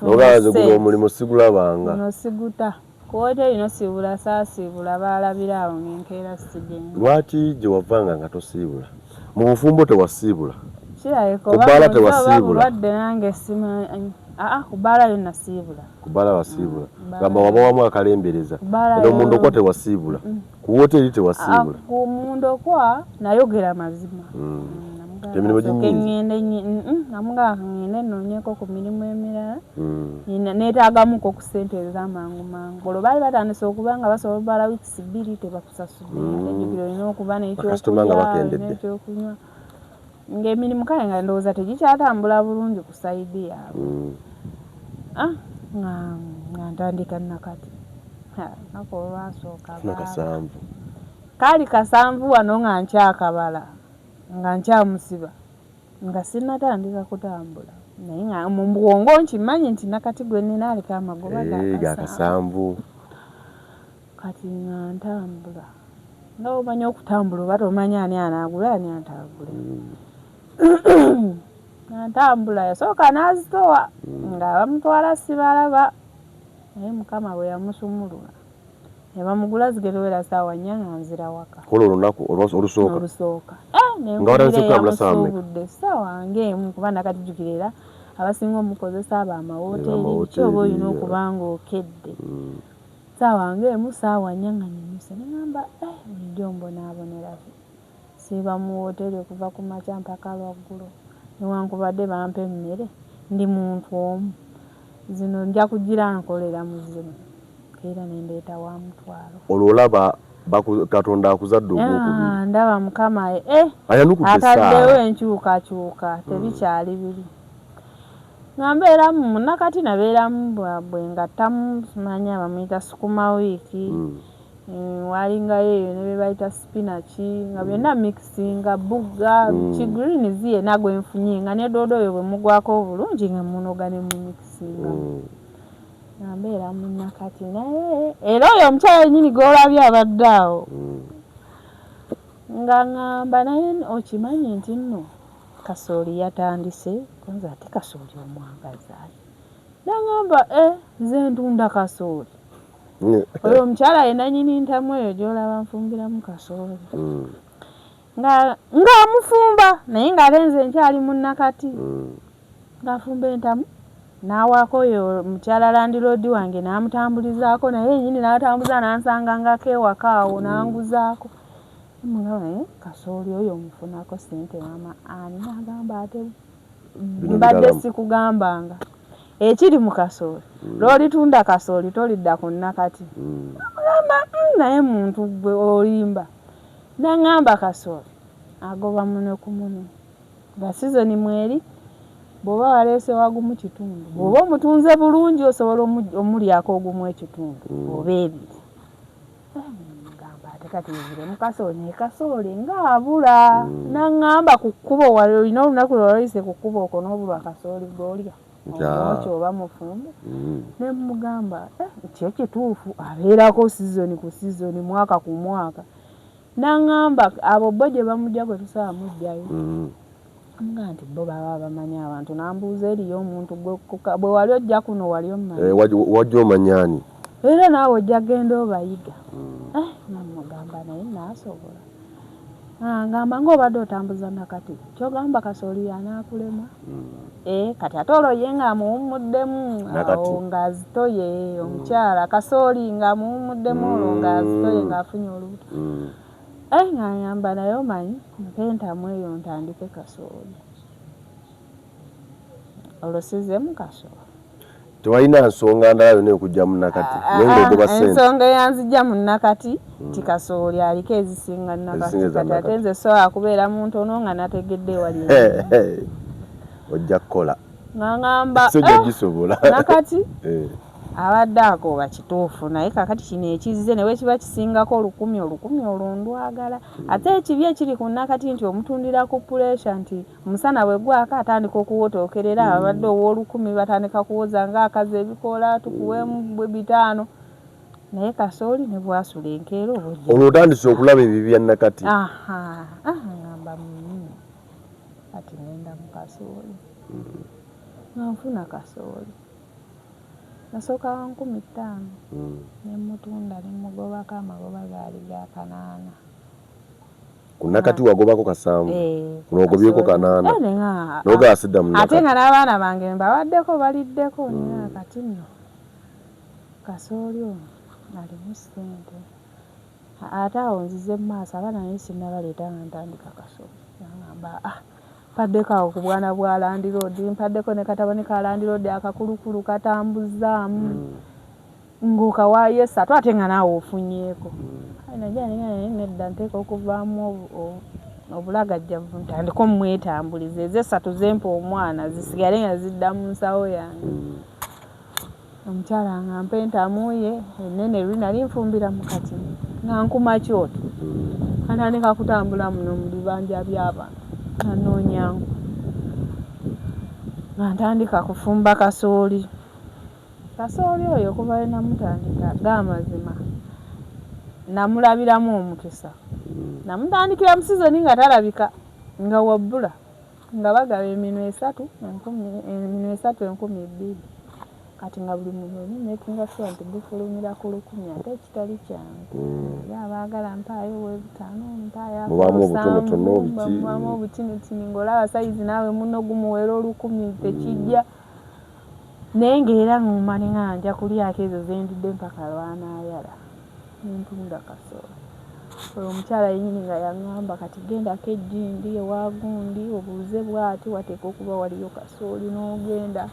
nogaze guno omulimu sigulabanga guno siguta ku woteeri nosiibula saasiibula baalabira awo ng'enkeera sigenda. Lwaki gye wavanga nga tosiibula? Mu bufumbo tewasiibula? Kirabika Ku oba bbaala oba tewasiibula? bulwadde nange simanyi. Aa ku bbaala yo nasiibula. Ku bbaala wasiibula? Mm, Gamba waba wamu akalembereza. Ku bbaala Eno yo mu ndokwa tewasiibula? Ku woteeri tewasiibula? Ku mu ndokwa nayogera mazima. Emirimu Namugamba ginnyingi. ŋŋende namugamba ŋŋende nnoonyeeko ku mirimu emirala. Mm. Neetaagamuko ku ssente ez'amangu mangu. Olwo baali batandise okuba nga basobola obala wiikisi bbiri tebakusasudde. Ate jjukira olina okuba Bakasitoma nga n'ekyokulya, olina bakendedde. ekyokunywa. Ng'emirimu kale nga ndowooza tegikyatambula bulungi ku sayidi yaabwe. Ah, nga nga ntandika nakati. Ha, olunaku olwasooka Funa baaba. kasanvu. Kaali kasanvu wano nga nkyakabala, nga nkyamusiba, nga sinnatandika kutambula. Naye nga mu bwongo nkimanyi nti nakati gwe nnina aliko amagoba ga Eh, ga kasanvu. kasanvu. Kati nga ntambula. Nga bw'omanyi okutambula oba tomanyi ani anaagula ani ataagule. Nga ntambula yasooka n'azitowa nga bamutwala sibalaba naye Mukama bwe yamusumulula ne bamugula zigenda owera ssaawa nnya nga nzira waka. Kw'olwo olunaku olusooka? Olusooka. Eh, ne Nga watandise nkubira kutambula ssaawa mmeka? eyamusuubudde ssaawa ng'emu kuba nakati jjukira era abasinga omukozesa abo amawoteeri biki oba Amawoteeri. olina okuba ng'okedde. Ssaawa ng'emu ssaawa nnya nga nnyuse ne ŋŋamba eh bulijjo mbonaabonera ki? Nsiiba mu woteeri okuva ku makya mpaka lwaggulo newankubadde bampa emmere ndi muntu omu zino nja kugira nkolera mu zino era ne ndeeta wa mutwalo. Olwo olaba Katonda akuzadde ogwokubiri. Ah, ndaba Mukama eh, Ayanukudde ataddewo essaala. enkyukakyuka tebikyali biri. Nga mbeeramu munnakati nabeeramu bwe ngattamu simanya bamuyita sukuma wiiki walingayo eyo ne bye bayita spinach nga byonna mixinga bugga ki greens yenna gwe nfunye nga ne doodo oyo bwe mugwako obulungi nga munoga ne mumixinga. Nga mbeera munnakati naye era oyo omukyala yennyini gw'olabye abadde awo nga ŋŋamba naye okimanyi nti nno kasooli yatandise nze ate kasooli omwagaza ki? N'aŋŋamba eh nze ntunda kasooli. Oyo omukyala ye nannyini ntamu eyo gy'olaba nfumbiramu kasooli. Nga ng'amufumba naye ng'ate nze nkyali munnakati. Ng'afumba entamu n'awaako oyo mukyala landiroodi wange n'amutambulizaako naye yennyini n'atambuza n'ansangangako ewaka awo n'anguzaako. Mugamba naye kasooli oyo omufunako ssente maama ani? N'agamba ate mbadde sikugambanga ekiri mu kasooli lw'olitunda kasooli tolidda ku nnakati. Namugamba naye muntu ggwe olimba. N'aŋŋamba kasooli agoba munwe ku munwe. Nga sizoni mweri bw'oba waleese wagumu kitundu, bw'oba omutunze bulungi osobola omulyako ogumu ekitundu oba ebiri. Ngamba ate kati nziremu kasooli, naye kasooli ng'abula. N'aŋŋamba ku kkubo wali olina olunaku lwe wali oyise ku kkubo okwo n'obulwa kasooli gw'olya, omwokye oba mufumbe. Ne mmugamba kyo kituufu abeerako sizoni ku sizoni, mwaka ku mwaka. N'aŋŋamba abo bo gye bamuggya gwe tosobola muggyayo. Nga nti bo baba bamanyi abantu. N'ambuuza eriyo omuntu bwe wali ojja kuno wali omumanyi? Eh, wajja omanya ani? Era naawe ojja genda obayiga. Eh, namugamba naye naasobola. Ngamba ng'obadde otambuza nakati, ky'ogamba kasooli y'anaakulema? Eh, kati ate olwo ye ng'amuwummuddemu awo ng'azitoye omukyala kasooli ng'amuwummuddemu olwo ng'azitoye ng'afunye olubuto. Eh, ng'angamba naye omanyi mpa entamu eyo ntandike kasooli. Olwo sizzeemu kasooli. Tewalina nsonga ndala yonna ekujja mu nakati naye ng'ogoba ssente. Ensonga eyanzijja mu nakati nti kasooli aliko ezisinga nakati, kati ate nze sobola kubeera mu ntono nga nategedde ewali. Ojja kukola. Nga ngamba sojja gisobola. Nakati abadde akooba kituufu, naye kakati kino ekizze ne bwe kiba kisingako olukumi, olukumi olwo ndwagala. Ate ekibi ekiri ku nakati nti omutundira ku puleesa nti omusana bwe gwaka atandika okuwotookerera, abadde ow'olukumi batandika kuwoza ng'akaza ebikoola tukuweemu 5, naye kasooli ne bw'asula enkeera oba ojja. Olwo otandise okulaba ebibi bya nakati. Ngamba kati ngenda mu kasooli. Nga nfuna kasooli. Nasooka wa 5,000 ne mmutunda ne mmugobako amagoba gaali ga 800. Ku nakati wagobako 7, kuno ogobyeko 800, n'ogamba sidda mu nakati. Ate nga n'abaana bange mbawaddeko baliddeko, naye kati nno kasooli ono alimu ssente. Ate awo nzize mu maaso abaana naye sinnabaleeta nga ntandika kasooli. Nangamba mpaddeko awo ku bwana bwa landiroodi, mpaddeko ne katabani ka landiroodi akakulukulu katambuzzaamu. Ng'okawaayo esatu ate nga naawe ofunyeeko. Najja naye nedda nteekwa okuvaamu obulagajjavu ntandike omwetambuliza, ez'essatu ze mpa omwana zisigale nga zidda mu nsawo yange. Omukyala ng'ampa entamu ye ennene, luli nali nfumbira mu katini nga nkuma kyoto. Natandika kutambula muno mu bibanja by'abantu nga nnoonya nku, nga ntandika kufumba kasooli. Kasooli oyo okuva lwe namutandika g'amazima namulabiramu omukisa. Namutandikira mu sizoni nga talabika nga wabbula nga bagaba eminwe esatu enkumi eminwe esatu 2,000, kati nga buli munwe makinga sure nti gufulumira ku 1,000 ate ekitali kyangu. Era abaagala mpaayo ow'ebitaano, mpaayo Mubaamu obutonotono ak'olusanvu, biki. Mubaamu obutinitini ng'olaba sayizi naawe munno gumuwera 1,000 tekijja. Naye ng'era ŋŋuma ne ŋŋamba nja kulyako ezo ze ndidde mpaka lw'anaayala. Ne ntunda kasooli. Oyo omukyala yennyini nga yaŋŋamba kati gendako e Jindi ewa gundi obuuze bw'ati wateekwa okuba waliyo kasooli n'ogenda.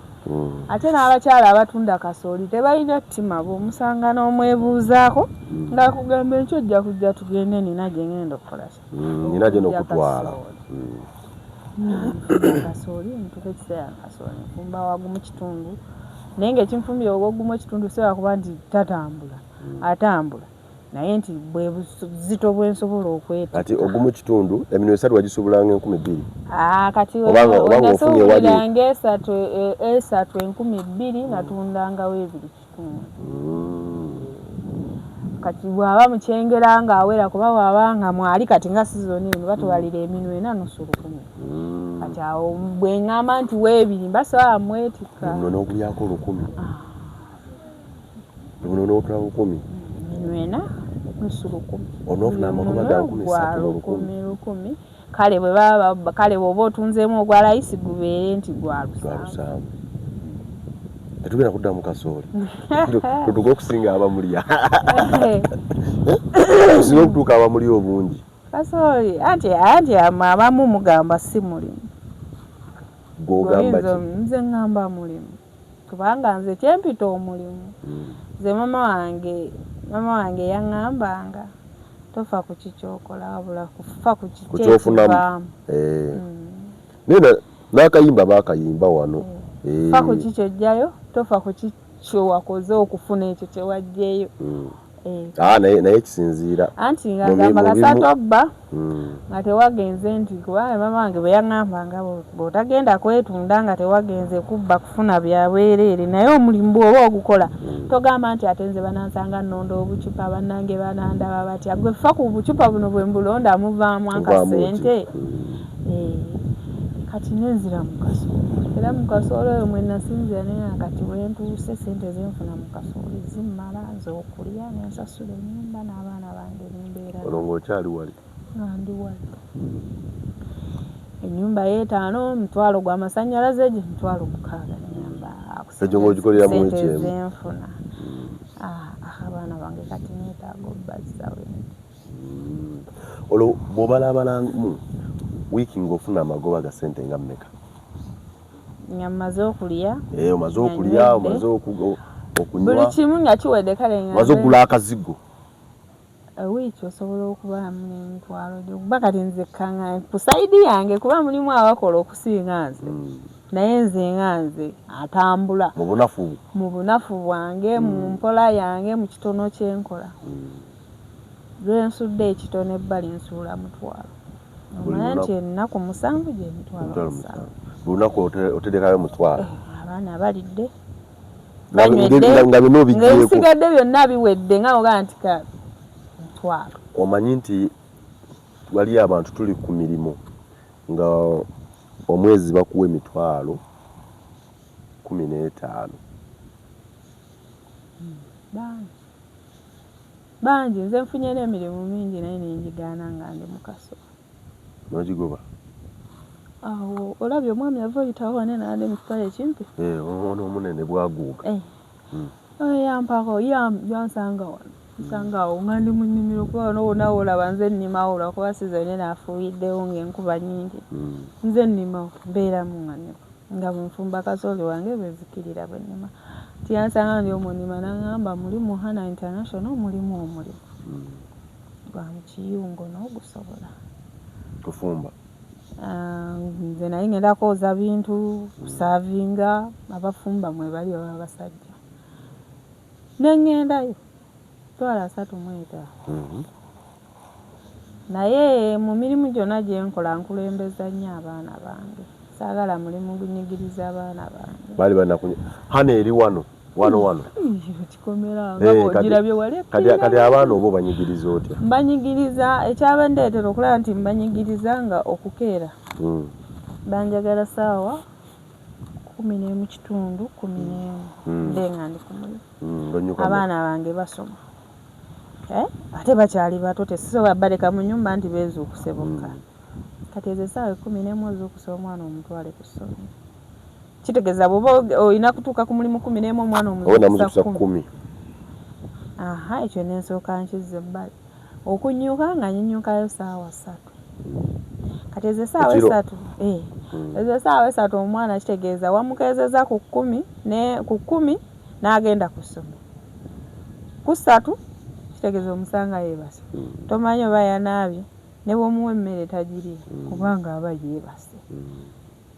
Ate n'abakyala abatunda kasooli tebalina ttima, bw'omusanga n'omwebuuzaako ng'akugamba enkya ojja kujja tugende nina gye ŋŋenda okukola ki? Nina gye n'okutwala. Kasooli ntuuka ekiseera nga kasooli nfumba wagumu kitundu, naye ng'ekinfumbira ogw'ogumu ekitundu si lwakuba nti tatambula, atambula naye nti bwe buzito bwe nsobola okwetikka. Kati ogumu kitundu eminwe esatu wagisuubulanga 2,000? Kati Obanga ofunye ewali wenasuubuliranga esatu 2,000 natundangawo ebiri kitundu. Kati bw'aba mu Kyengera ng'awera kuba bw'aba nga mwali kati nga sizoni eno batubalira eminwe ena nusu 1,000. Kati awo bwe ŋŋamba nti weebiri mba sobola mwetikka. Omunwe n'ogulyako 1,000. Omunwe n'otula 1,000. Eminwe ena nusu 1,000. Onoofuna amagoba ga 3,000 1,000. 1,000. Kale bwe baba kale bw'oba otunzeemu ogwa layisi gubeere nti gwa 700. Tetugenda kuddamu kasooli. Tutuuke okusinga abamulya. Tusinga okutuuka abamulya obungi. Kasooli anti anti abamu mugamba si mulimu. Gw'ogamba ki? Nze ŋŋamba mulimu kubanga nze kyempita omulimu. Nze maama wange yaŋŋambanga tofa ku ki ky'okola wabula kufa ku kiki Ku ky'ofunamu. ekivaamu. Naye n'akayimba baakayimba wano. Eh. Fa ku ki kyojjayo, tofa ku ki kyewakoze okufuna ekyo kyewajjeyo. Eh. Ah, naye kisinziira anti nga ngamba kasata obba nga tewagenze nti kubanga maama wange bwe yaŋŋamba nga bw'otagenda kwetunda nga tewagenze kubba kufuna bya bwereere, naye omulimu bw'oba ogukola togamba nti ate nze banansanga nnonda obucupa, bannange banandaba batya. Gwe fa ku bucupa buno bwe mbulonda muvaamu akasente. Eh, kati nenzira mu kasooli, era mu kasooli oyo mwe nasinzira naye nga kati wentuuse sente zenfuna mu kasooli zimmala nze okulya nensasula ennyumba n'abaana bange nembeera. Olwo ng'okyali wali? Nga ndi wali. Ennyumba y'etaano, omutwalo gw'amasannyalaze gye 60,000 nnyamba. Egyo ng'ogikolera mu wiiki emu? Zenfuna. Ah, abaana bange kati neetaaga obbazza wendi. Olwo bw'obalaabalamu wiiki ng'ofuna amagoba ga ssente nga mmeka? Nga mmaze okulya. Eh, omaze okulya, omaze okunywa. Buli kimu nga kiwedde kale nga. Omaze okugula akazigo. Wiiki osobola okubaamu n'emitwalo gyo kuba kati nze kanga ku sayidi yange kuba mulimu abakola okusinga nze. Naye nze nga nze atambula. Mu bunafu. Mu bunafu bwange, mu mpola yange, mu kitono kye nkola. Lwe nsudde ekitono ebbali nsuula 50. Omanya nti ennaku 7 gye 70,000. Buli lunaku oterekayo 50. Abaana balidde. Banywedde nga byonna obiggyeko. Ng'ebisigadde byonna biwedde nga ogamba nti ka 50. Omanyi nti waliyo abantu tuli ku mirimu nga omwezi bakuwa 15,000. Bangi. Bangi nze nfunye n'emirimu mingi naye ne ngigaana nga ndi mu kasooli. N'ogigoba? Awo olabye omwami ava oyitawo wano eno mu kipale ekimpi? Eh, ono omunene bwaguuga. Eh. Oyo yampaako yansanga wano. Nsanga awo nga ndi mu nnimiro kuba wano wonna w'olaba nze nnimawo lwakuba sizoni eno afuuyiddewo ng'enkuba nnyingi. Nze nnimawo mbeeramu nga nnima nga bwe nfumba kasooli wange bwe nzikirira bwe nnima. Nti yansanga ndi omwo nnima n'aŋŋamba muli mu Hana International mulimu omulimu gwa mu kiyungu n'ogusobola. Kufumba? Nze naye ngenda kwoza bintu, kusaavinga, abafumba mwebali baba basajja. Ne ŋŋendayo 35,000. Naye mu mirimu gyonna gye nkola nkulembeza nnyo abaana bange. Saagala mulimu gunyigiriza abaana bange. Baali banakunya. Hana eri wano wano wano. Kikomera nga bw'ogirabye wali. Kati abaana oba obanyigiriza otya? Mbanyigiriza ekyabandeetera okulaba nti mbanyigiriza nga okukeera. Banjagala ssaawa 11:15, 11 mbe nga ndi ku mulimu. Abaana bange basoma. Ate bakyali bato tesisobola baleka mu nnyumba nti beezuukuse bokka. Kati ezo essaawa 11 ozuukusa omwana omutwale ku ssomero. Kitegeeza bw'oba olina kutuuka ku mulimu 11 omwana omuzuukusa 10. Aha, ekyo ne nsooka nkizza ebbali. Okunnyuka nga nnyinyukayo ssaawa 3. Kati ezo essaawa 3, ezo essaawa 3 omwana kitegeeza wamukeezezza ku 10 ne ku 10 n'agenda ku ssomero. Ku 3 kitegeeza omusanga yeebase. Tomanyi oba yanaabye ne bw'omuwa emmere tagirya kubanga aba yeebase.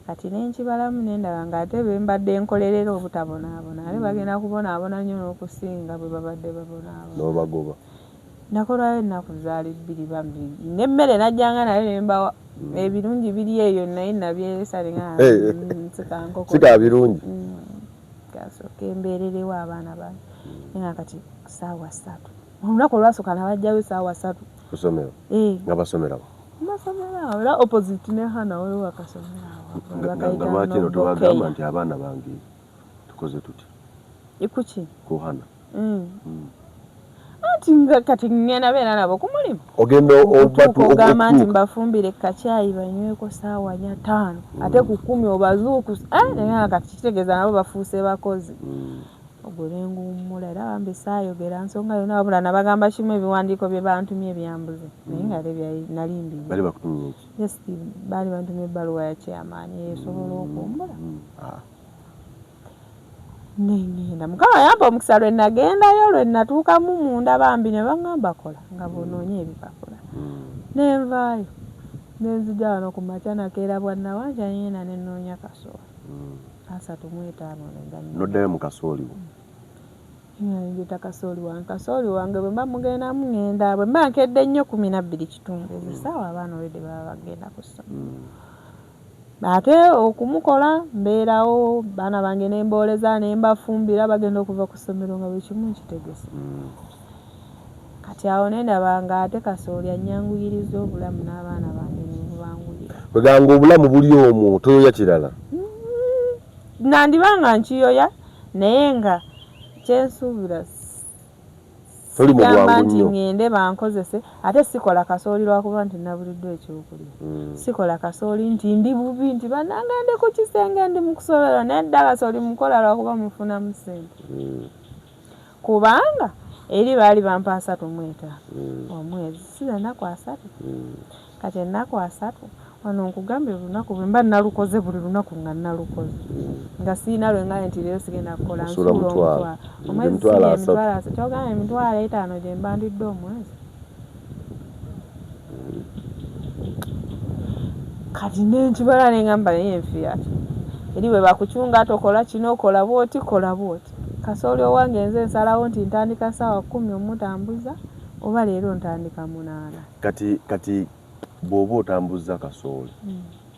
Kati ne nkibalamu ne ndaba ng'ate be mbadde nkolerera obutabonaabona ate bagenda kubonaabona nnyo n'okusinga bwe babadde babonaabona. N'obagoba? Nakolayo ennaku zaali 2 bambi n'emmere najjanga nayo ne mbawa. Ebirungi biri eyo naye nabyeresa ne ngamba sika nkoko. Sika birungi? Kasooke mbeererewo abaana bange. Naye nga kati ssaawa 3. Olunaku olwasooka nabaggyayo ssaawa 3. Ku ssomero? Nga basomera wa? Basomera awo era opposite ne Hana waliwo akasomero awo. Nga lwaki eno tebagamba nti abaana bange tukoze tutya? Kuki? Ku Hana. Anti nga kati ŋŋenda beera nabo ku mulimu. Ogenda ogamba nti mbafumbire kacaayi banyweko ssaawa 4 5 ate ku 10 obazuukuse. Naye nga kati kitegeeza nabo bafuuse bakozi. Ogwo ne nguwummula era bambi saayogera nsonga yonna wabula nabagamba kimu ebiwandiiko bye bantumye byambuze naye nga ate nali mbimanyi. Baali bakutumye ki? Just baali bantumye ebbaluwa ya chairman esobola okumbula. Ne ŋŋenda. Mukama yampa omukisa lwe nagendayo lwe natuukamu munda bambi ne baŋŋamba kola nga bw'onoonya ebipapula. Ne nvaayo. Nenzija wano ku makya nakeera bwa nawanja nengenda nenoonya kasooli 35 negannema. Noddayo mu kasooli wo. Nengita kasooli wange, kasooli wange bwe mba mugendamu ngenda, bwe mba nkedde nnyo 12:15 ezo essaawa abaana already baba bagenda ku ssomero. Ate okumukola mbeerawo baana bange ne mbooleza ne mbafumbira bagenda okuva ku ssomero nga buli kimu nkitegese. Kati awo ne ndaba ng'ate kasooli annyanguyiriza obulamu n'abaana bange ne bubanguyira. Kwegamba ng'obulamu buli omwo toyoya kirala? Nandiba nga nkiyoya naye nga kye nsuubira Toli mu sigamba bwangu nti nnyo. ŋŋende bankozese ate sikola kasooli lwakuba nti nabuliddwa ekyokulya. Sikola kasooli nti ndi bubi nti bannange ndi ku kisenge ndi mu kusoberwa nedda kasooli mukola lwakuba mufunamu ssente. Kubanga eri baali bampa 35 omwezi, si ze nnaku 30? Kati ennaku 30 wano nkugambye buli lunaku bwe mba nalukoze buli lunaku nga nalukoze nga sirina lwe ngambye nti leero sigenda kukola Osuula nsuula mutwalo. omutwalo. Omwezi Emitwalo sirya 30. emitwalo 30 ky'ogamba 50 gye mba ndidde omwezi? Kati ne nkibala ne ngamba naye nfiira ki? Eri bwe bakucunga tokola kino kola bw'oti kola bw'oti. Kasooli owange nze nsalawo nti ntandika ssaawa 10 omutambuza oba leero ntandika 8. Kati kati bw'oba otambuzza kasooli,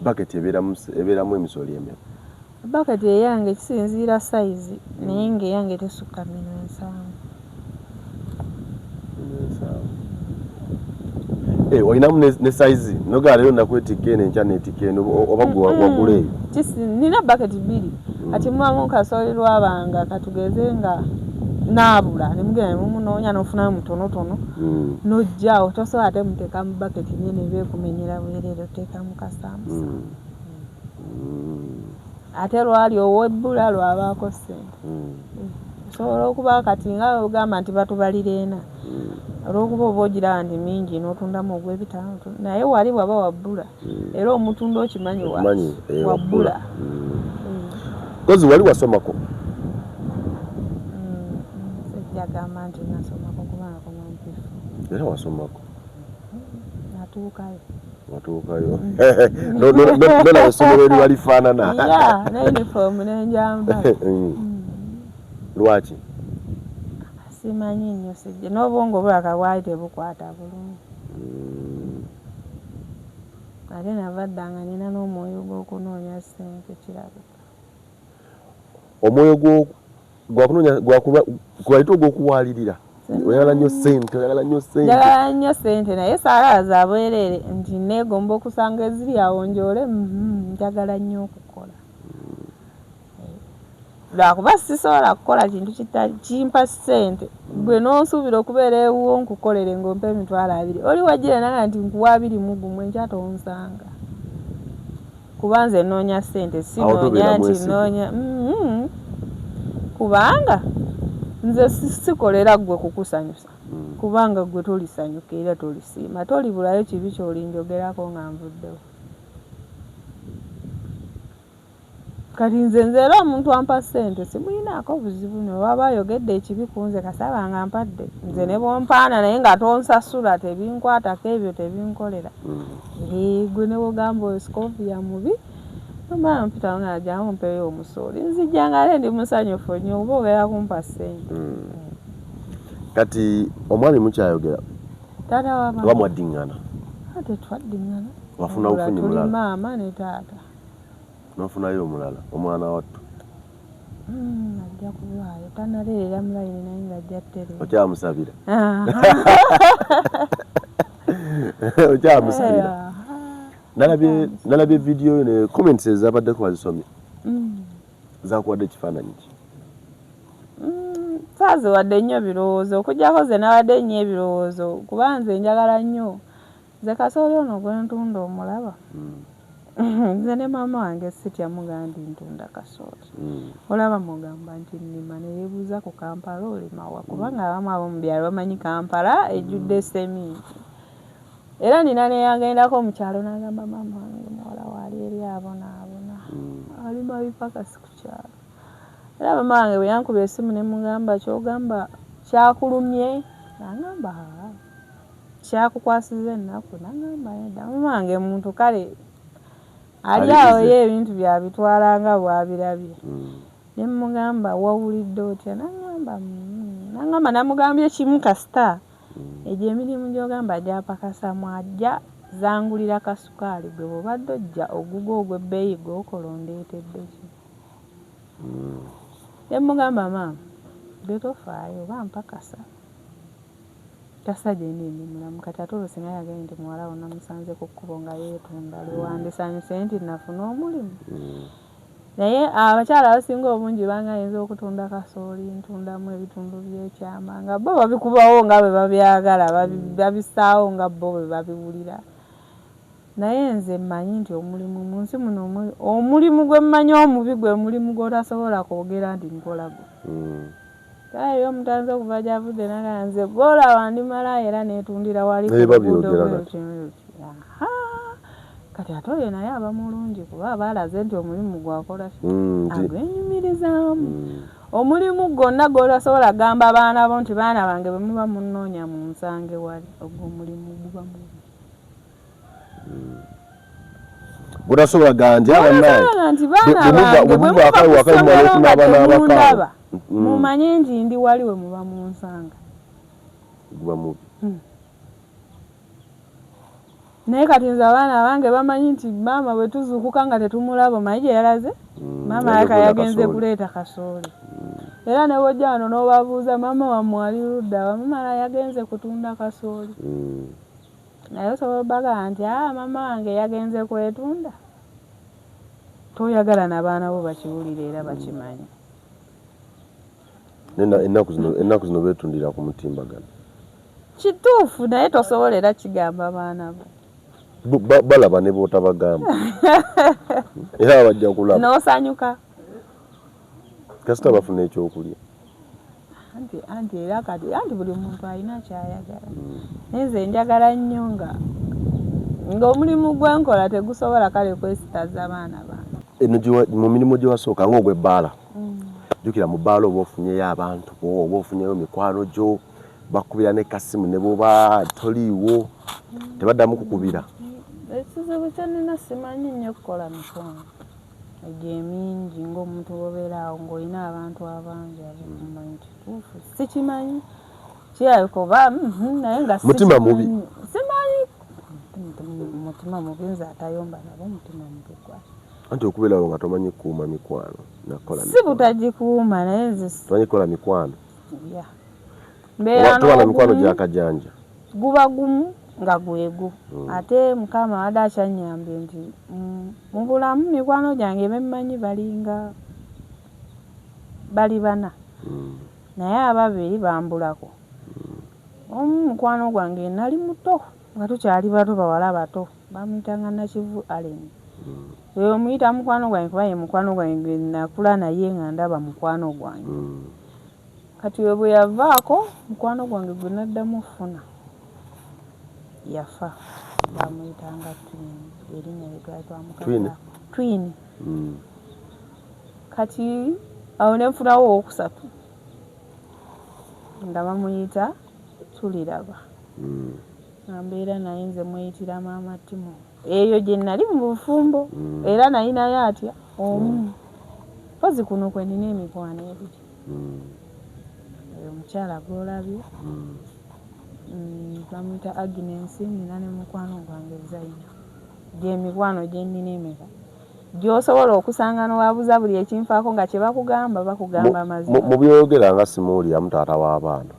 baketi ebeeramu ebeeramu emisooli emeka? Baketi eyange kisinziira sayizi naye ng'eyange tesukka minwe 70. Minwe 70. Eh, olinamu ne sayizi nogamba leero nakwetikka eno enkya neetikka eno oba gwe wagula eyo? Nina baketi bbiri kati mubamu kasooli lwabanga katugeze nga naabula ne mugenda ne mumunoonya n'ofunayo mutonotono n'ojja awo tosobola ate muteeka mu baketi nnene eba ekumenyera bwereere oteekamu kasaamusa. Ate lwali ow'ebbula lwabaako ssente. Osobola okuba kati nga ogamba nti batubalira ena olw'okuba oba ogiraba nti mingi n'otundamu ogw'ebitaano naye wali bw'aba wa bbula era omutunda okimanyi Okimanyi wa wa bbula. bbula. Kozi wali wasomako? Sijja gamba nti nasomako kuba nakoma mu P4. Era wasomako? Natuukayo. Watuukayo. Nolaba essomero eriba lifaanana. Yeah, ne uniform ne njambala. Lwaki? Simanyi nnyo sijja n'obwongo bulabika bwali tebukwata bulungi. Ate nava dda nga nina n'omwoyo gw'okunoonya ssente kirabika. Omwoyo gwakunoonya gwakuba gwayita ogw'okuwaalirira. Oyagala nnyo ssente, oyagala nnyo ssente. Njagala nnyo ssente naye saagala za bwereere nti neegomba okusanga eziri awo njoole njagala nnyo okukola. Lwakuba sisobola kukola kintu kimpa ssente gwe n'onsuubira okubeera ewuwo nkukolere ng'ompa 20,000 oli wajjira nagamba nti nkuwa 21 enkya tonsanga. Kuba nze nnoonya ssente Awo tobeera sinoonya nti mwesigwa. nnoonya kubanga nze sikolera ggwe kukusanyusa kubanga ggwe tolisanyuka era tolisiima tolibulayo kibi ky'olinjogerako nga nvuddewo. Kati nze nze era omuntu ampa ssente simuyinaako buzibu ne bw'aba ayogedde ekibi ku nze kasaba nga mpadde nze ne bw'ompaana naye nga tonsasula tebinkwatako ebyo tebinkolera. Gwe ne bw'ogamba oyo Scovia mubi nomala mpitawo nga jangu ompeeyo omusooli nzija nga ate ndi musanyufu nnyo oba ogenda kumpa ssente. Kati omwami mukyayogera? Taata w'abaana. Oba mwaddiŋŋana? Tetwaddiŋŋana. Wafuna bufunyi Tuli mulala? maama ne taata. N'ofunayo omulala omwana wattu? Ajja kubaayo tannatereera mu layini naye ng'ajja ttereera. Okyamusabira? Okyamusabira? Nalabye vidiyo yo ne comments ezabaddeko wazisomye? Zakuwadde ekifaananyi ki? Saaziwadde nnyo birowoozo okuggyako nze nabadde nnyo ebirowoozo kuba nze njagala nnyo nze kasooli ono gwe ntunda omulaba? Nze ne maama wange sitya mugamba nti ntunda kasooli. Olaba mugamba nti nnima ne yeebuuza ku Kampala olima wa kubanga abamu ab'omu byalo bamanyi Kampala ejjudde seminti. Era nina n'eyagendako mu kyalo n'agamba maama wange muwala wo ali eri abonaabona alima bipakasi ku kyalo. Era maama wange bwe yankuba essimu ne mugamba ky'ogamba kyakulumye? N'angamba haa. Kyakukwasiza ennaku? Nangamba nedda maama wange muntu kale ali awo ye ebintu byabitwala nga bwabirabye. Ne mmugamba wawulidde otya? Nangamba mm. Nangamba namugambye kimu kasita egyo emirimu gy'ogamba gyapakasa mwajja zangulira kasukaali gwe bw'obadde ojja ogugwo ogw'ebbeeyi gw'okola ondeetedde ki? Ne mmugamba maama gwe tofaayo oba mpakasa. Kasita gyendi ndi mulamu kati ate olwo singa yagambye nti muwala wo namusanze ku kkubo nga yeetunda lwe wandisanyuse nti nafuna omulimu? Naye abakyala abasinga obungi banga ayinza okutunda kasooli ntundamu ebitundu by'ekyama nga bo babikubawo nga bwe babyagala babissaawo nga bo bwe babiwulira. Naye nze mmanyi nti omulimu mu nsi muno omulimu gwe mmanyi omubi gwe mulimu gw'otasobola kwogera nti nkola gwo. Kale era omuntu ayinza okuva gy'avudde n'agamba nze gw'olaba ndi malaaya era neetundira wali ku Naye luguudo babyogera bwe kati. lutyo ne lutyo. Ahaa! Kati ate oyo naye aba mulungi kuba aba alaze nti omulimu gwe akola ki? Nti Agwenyumirizaamu. Omulimu gwonna gw'otasobola kugamba baana bo nti baana bange bwe muba munnoonya munsange wali, ogwo omulimu guba mubi. Gwotasobola gamba nti "Ah, bannange, Gwotasobola nti baana bange bwe bwe muva muva akayi ku waka mumala ssomero nga okunaaba n'abakaaba." temundaba, mumanye nti ndi wali we muba munsanga. Guba mubi. Naye kati nze abaana bange bamanyi nti maama bwe tuzuukuka nga tetumulaba omanyi gye yalaze? Maama Yagenze alabika kuleeta yagenze kasooli. kuleeta kasooli. Era ne bw'ojja wano n'obabuuza maama wammwe ali ludda wa? Maama yagenze kutunda kasooli. Naye osobola obbagamba nti aa maama wange yagenze kwetunda? Toyagala na baana bo bakiwulire era bakimanye. Ennaku zino beetundira ku mutimbagano. Kituufu naye tosobola era kigamba baana bo. Balaba ne bw'otabagamba. Era bajja kulaba. N'osanyuka. Kasita bafuna ekyokulya. Anti anti era kati anti buli muntu alina ky'ayagala. Naye nze njagala nnyo nga ng'omulimu gwe nkola tegusobola kale kwesitaza baana bange. Eno mu mirimu gye wasooka ng'ogw'ebbaala. Jjukira mu bbaala oba ofunyeyo abantu bo, oba ofunyeyo mikwano gyo, bakubira ne kasimu ne bw'oba toliiwo tebaddamu kukubira. Ekizibu kye nnina simanyi nnyo kukola mikwano egyo emingi ng'omuntu bw'obeera awo ng'olina abantu abangi abakumanyi kituufu sikimanyi kirabika oba naye nga Mutima mubi. Simanyi mutima mubi nze atayomba nabo mutima mubi gwa. Anti okubeera awo nga tomanyi kukuuma mikwano nakukola Si butagikuuma naye nze Tomanyi kukola mikwano. Yeah. Mbeera Toba na mikwano n'ogumu gya kajanja. Guba gumu nga gwegwo ate Mukama abadde akyannyambye nti mu bulamu mikwano gyange be mmanyi balinga bali bana naye ababiri bambulako. Omu mukwano gwange nali muto nga tukyali bato bawala bato bamuyitanga Nakivu Allen. Oyo muyita mukwano gwange kuba ye mukwano gwange gwe nakula naye nga ndaba mukwano gwange. Kati oyo bwe yavaako mukwano gwange gwe naddamu okufuna yafa bamuyitanga Twin erinnya lye twali Twin? twamukakako Twin. Kati awo ne nfunawo owookusatu nga bamuyita Tuliraba. Nga mbeera naye nze mweyitira maama Timo. Eyo gye nali mu bufumbo era nalinayo atya omu. Mpozzi kuno kwe nnina emikwano ebiri. Oyo omukyala gw'olabye bamuyita Agnes nnina ne mukwano gwange Zaina. Gy'emikwano gye nnina emeka gy'osobola okusanga n'obabuuza buli ekinfaako nga kye bakugamba bakugamba mazima. Mu by'oyogera nga simuwuliramu taata w'abaana.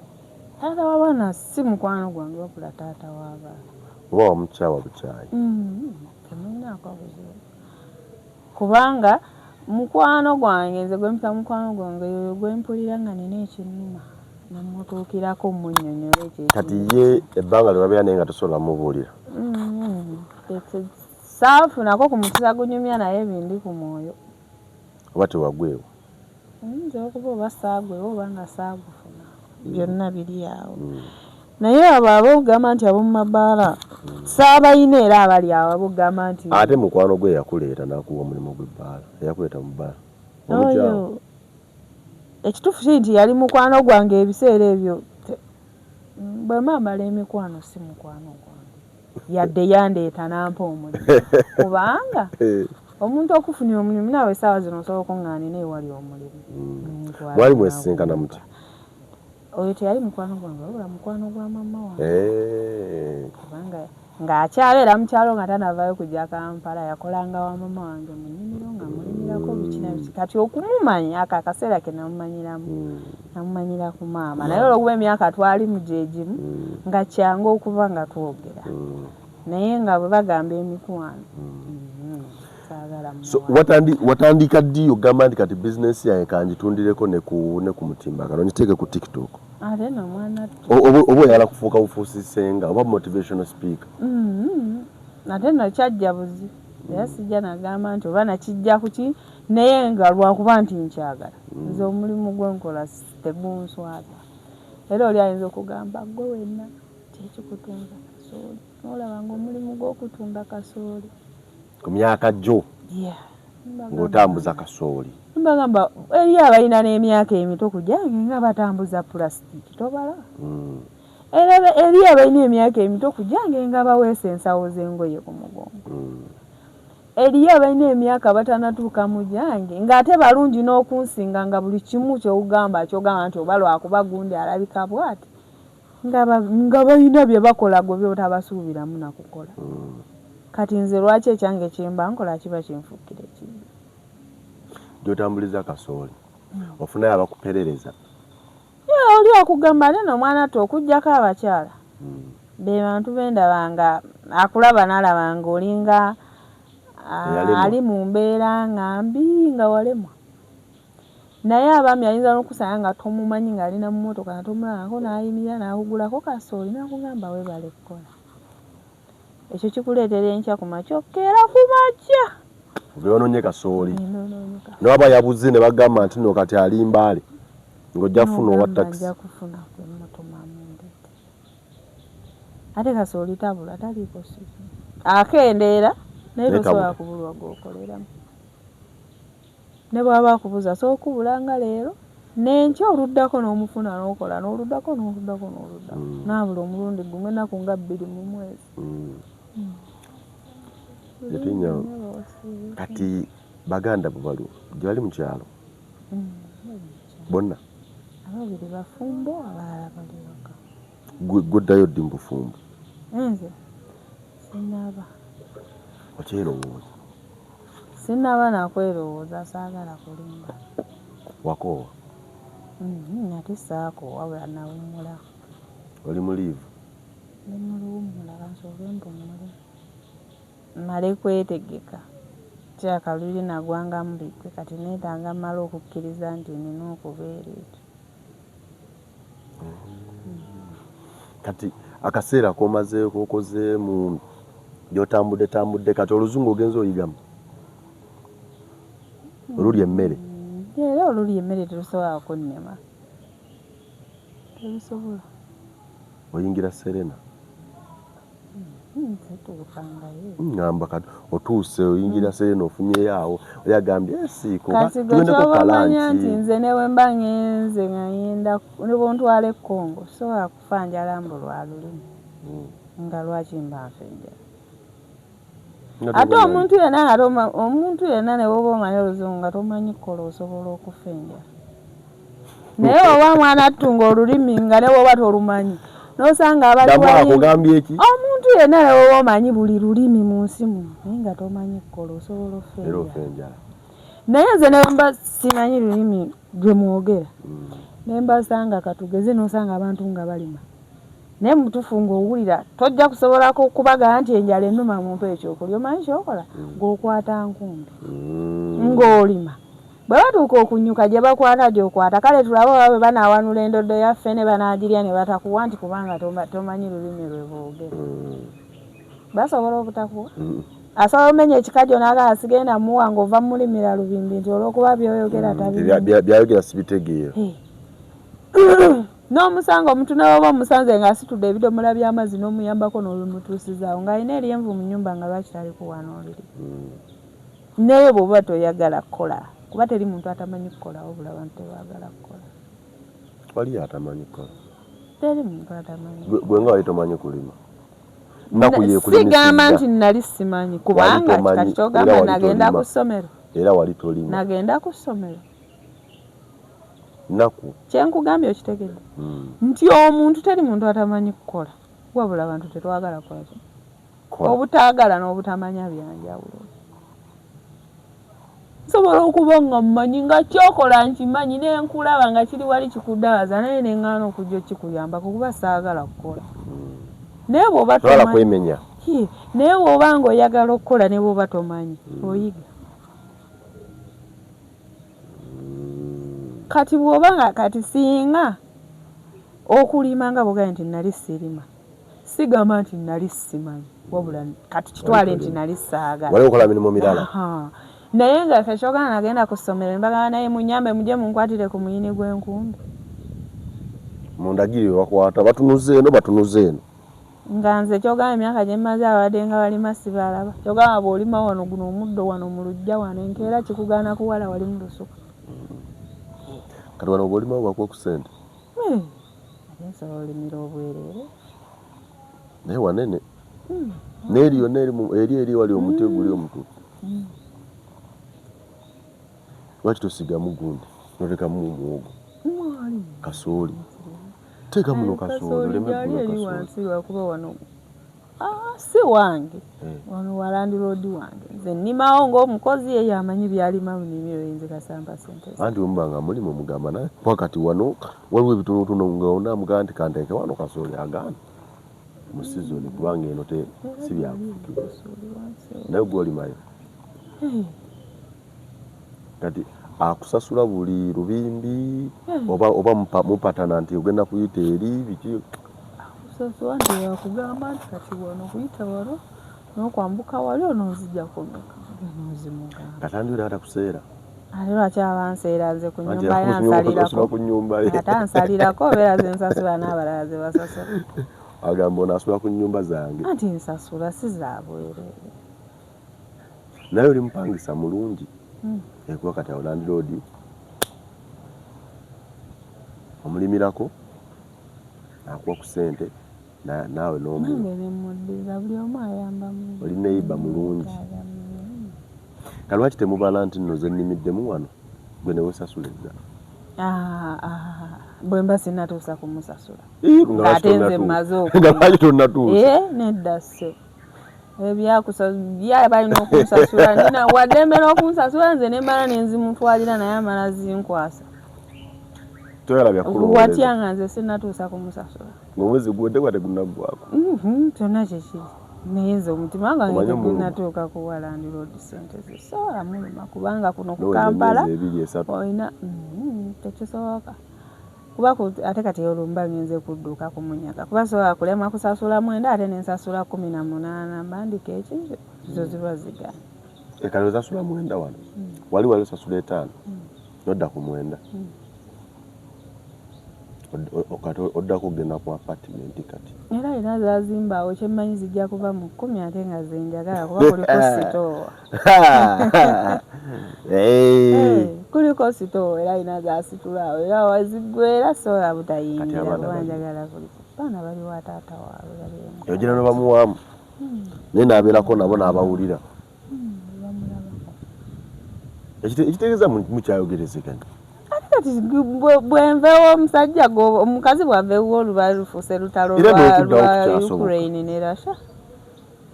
Taata w'abaana si mukwano gwange wabula taata w'abaana. Oba wamukyawa bukyayi? Temulinaako buzibu kubanga mukwano gwange nze gwe mpita mukwano gwange y'oyo gwe mpulira nga nina ekinnuma ne mmutuukirako mmunnyonnyole ekyo Kati ye ebbanga lye wabeera naye nga tosobola mmubuulira? Saafunako ku mukisa gunyumya naye bindi ku mwoyo. Oba tewagwewo? Oyinza okuba oba saagwewo oba nga saagufuna byonna biri awo. Naye abo ab'okugamba nti ab'omu mabaala saabayina era abali awo ab'okugamba nti. Ate mukwano gwo eyakuleeta n'akuwa omulimu gw'ebbaala, eyakuleeta mu bbaala wamukyawa? Oyo ekituufu kiri nti yali mukwano gwange ebiseera ebyo. Bwe mbala emikwano si mukwano gwange yadde yandeeta n'ampa omulimu kubanga omuntu okufunira omulimu naawe essaawa zino osobola okuŋŋaana nina ewali omulimu. Mwali mwesisinkana mutya? Oyo teyali mukwano gwange wabula mukwano gwa maama wange kubanga ng'akyabeera mu kyalo nga tanavaayo kujja Kampala yakolanga wa maama wange mu nnimiro nga mulimirako biki na biki kati okumumanya ako akaseera ke namumanyiramu namumanyira ku maama naye olwokuba emyaka twalimu gye gimu nga kyangu okuba nga twogera naye nga bwe bagamba emikwano saagala So watandika ddi ogamba nti kati bizinensi yange kangitundireko ne ku mutimbagano ngiteeke ku TikTok? Ate no mwana Oba oyagala kufuuka bufuusi ssenga oba motivational speaker? Ate no kyajja buzi era sijja nagamba nti oba nakijja kuki naye nga lwakuba nti nkyagala nze omulimu gwe nkola tegunswaza era oli ayinza okugamba gwe wenna kyekikutunza kasooli n'olaba nga omulimu gw'okutunda kasooli ku myaka gyo ng'otambuza kasooli. Mbagamba eriyo abalina n'emyaka emito ku gyange nga batambuza pulasitiiki tobala. Era eriyo abalina emyaka emito ku gyange nga baweesa ensawo z'engoye ku mugongo. Eriyo abalina emyaka batanatuuka mu gyange ng'ate balungi n'okunsinga nga buli kimu ky'ogamba ky'ogamba nti oba lwakuba gundi alabika bw'ati nga balina bye bakola gwe by'otabasuubiramu na kukola. Kati nze lwaki ekyange kye mba nkola kiba kinfuukira ekibi? Gy'otambuliza kasooli ofunayo abakuperereza? Yeah, oli akugamba ate no mwana ttu okuggyako abakyala be bantu be ndaba nga akulaba n'alaba ng'olinga ali mu mbeera nga mbi nga walemwa. Naye abaami ayinza n'okukusanga nga tomumanyi ng'ali na mu mmotoka nga tomulabangako n'ayimirira n'akugulako kasooli n'akugamba weebale kukola. Ekyo kikuleetera enkya ku makya okukeera ku makya. Obeera onoonye kasooli. Newaba yabuze ne bagamba nti no kati ali Mbale ng'ojja kufuna owa takisi. Nja kufuna gwe mmutuma amundeetere. Ate kasooli tabula taliiko sizoni. Akendeera naye tosobola kubulwa gw'okoleramu. Ne bw'aba akubuza asobola okukubula nga leero n'enkya oluddako n'omufuna n'okola n'oluddako n'oluddako n'oluddako n'abula omulundi gumu ennaku nga bbiri mu mwezi. Tetinya kati baganda bo baliwo gye bali mu kyalo bonna? Ababiri bafumbo abalala bali waka. Gwe oddayo ddi mu bufumbo? Nze sinnaba. Okyerowooza? Sinnaba na kwerowooza saagala kulimba. Wakoowa? Ate saakoowa wabula nawummula. Oli mu liivu? Ndi mu luwummula kansooke mpummule mmale kwetegeka. Kirabika luli nagwangamu bigwe kati neetaaga mmale okukkiriza nti nnina okubeera ekyo. Kati akaseera k'omazeeko okozeemu gy'otambudde tambudde kati oluzungu ogenze oyigamu olulya emmere? Era olulya emmere terusobola kunnema, terusobola. Oyingira Serena? Situukangayo. Ngamba kati otuuse oyingira Serena ofunyeyo awo oli agambye esiiko Kati gwe kyoba omanya nti nze ne bwe mba ngenze nga ngenda ne bw'ontwala e Congo sisobola kufa njala mbu lwa lulimi nga lwaki mba nfa enjala. Ate omuntu yenna nga omuntu yenna ne bw'oba omanyi oluzungu nga tomanyi kukola osobola okufa enjala. Naye oba mwana ttu ng'olulimi nga ne bw'oba tolumanyi n'osanga abali akugambye ki? Omuntu yenna ne bw'oba omanyi buli lulimi mu nsi muno naye nga tomanyi kukola osobola okufa enjala. Naye nze ne bwe mba simanyi lulimi lwe mwogera ne mbasanga katugeze n'osanga abantu nga balima naye mu butuufu ng'owulira tojja kusobola kubagamba nti enjala ennuma mumpe ekyokulya omanyi ky'okola ng'okwata nkumbi ng'olima. Bwe batuuka okunyuka gye bakwata gy'okwata kale tulabe oba bwe banaawanula endoddo ya ffene banaagirya ne batakuwa nti kubanga tomanyi lulimi lwe boogera. Basobola obutakuwa? Asobola omenya ekikajjo n'agamba sigenda muwa ng'ova mulimira lubimbi nti olw'okuba by'oyogera tabimanyi. By'ayogera sibitegeera. N'omusanga omuntu ne bw'oba omusanze ng'asitudde ebidomola by'amazzi n'omuyambako n'obimutuusizaawo ng'alina eryenvu mu nnyumba nga lwaki talikuwa n'olirya. Naye bw'oba toyagala kukola kuba teri muntu atamanyi kukola wabula abantu tebaagala kukola. Waliyo atamanyi kukola? Teri muntu atamanyi. Gwe nga wali tomanyi kulima? Nnaku yekulimisizza. Sigamba nti nali simanyi kubanga kati kyogamba nagenda ku ssomero. Era wali tolima. Nagenda ku ssomero. Nnaku. Kyenkugambye okitegedde? Hmm. Nti omuntu teri muntu atamanyi kukola wabula abantu tetwagala kukola ki? Obutaagala n'obutamanya byanjawulo. Nsobola okuba nga mmanyi nga kyokola nkimanyi ne nkulaba nga kiri wali kikudaaza naye ne ŋŋaana okujja okukikuyambako kuba saagala kukola. Hmm. Naye bw'oba tomanyi kwemenya. Naye bw'oba ng'oyagala okukola ne bw'oba tomanyi hmm. oyiga. Hmm. Kati bw'oba nga kati singa okulima nga bw'ogambye nti nali sirima Sigamba nti nali simanyi wabula kati kitwale nti nali saagala. Wali okola mirimu mirala. Naye nga ffe kyogana nagenda ku ssomero ne mbagamba naye munyambe mujje munkwatire ku muyini gw'enkumbi. Mundagirire bakwata batunuze eno batunuze eno. Nga nze kyogamba emyaka gye mmaze abadde nga balima sibalaba. Kyogamba bw'olima wano guno omuddo wano mu luggya wano enkeera kikugaana kuwala wali mu lusuku. Kati wano bw'olimawo bakuwa ku ssente? Ate nsobola olimira obwereere. Naye wanene hmm. N'eri yonna eri eri wali omuti hmm. oguli omutuufu hmm. Lwaki tosigamu gundi notekamu omuwogo kasooli teekamu no kasooli oleme kugula kasooli. Ah, si wange eh. Wano wa landiroodi wange nze nnimawo ng'omukozi ye yamanyi byalima mu nnimiro ye nze kasampa sente anti wemuba nga mulimu mugamba naye kuba kati wano waliwo ebitonotono nga onamugamba nti kanteeke wano kasooli agaana mu sizoni kubanga eno te si byakufukibwa naye gwe olimayo eh. Kati akusasula buli lubimbi hmm. oba oba mupatana nti ogenda kuyita eri biki? Akusasula nti wakugamba nti kati wano kuyita wano n'okwambuka wali onoozija kumeka noozimugamba. Kati andi atakuseera ate lwaki aba nseera nze ku nyumba yansalirako ku nyumba ye ate ansalirako obeera ze nsasula n'abalala ze basasula agamba ono asula ku nyumba zange anti nsasula si za bwereere Naye oli mupangisa mulungi hmm. Ekuba kati awo landiroodi omulimirako akuwa ku sente naawe n'omuoli neyiba mulungi kalwaki temubala nti nno zenimiddemu wano gwe newesasula eddala ah, ah, bwe mba sinatuusa kumusasula ate nze mmaze nga lwaki tonatuusa eh, nedda sse ebyakusa balina okunsasula nina waddembe n'okunsasula nze nemala nenzimutwalira naye amala zinkwasa watya nga nze sinatuusa kumusasula omwezi guwedde gwa tegunaggwako mhm, kyonna kyekiri naye nze omutima nga tegunatuuka kuwa landiroodi sente ze sobola muluma kubanga kuno ku kampala olina mhm, tekisoboka Kuba ku ate kati olwo mba ngenze kudduka kumunyaga kuba sobola kulemwa kusasula mwenda ate nensasula 18 mba ndiko ekizo zo ziba ziganye. E kati osasula mwenda wano mm. Wali wali osasula etaano mm. Nodda ku mwenda mm. Kati oddako okugenda ku apartment kati era era zazimba awo kyemmanyi zijja kuva mu kkumi ate nga zenjagala kuba kuliko sitoowa eh. Kuliko sitoowa era alina zasitula awo era wazigwera sobola butayingira kuba njagala buli baana bali wa taata waabwe bali ogira nobamuwaamu hmm. naye nabeerako nabo n'abawulira hmm, bamulabako ekitegeeza mukyayogerezeganya ate kati bwenva ew'omusajja omukazi bwava ewuwo luba lufuuse lutalo lwa Ukraine ne Russia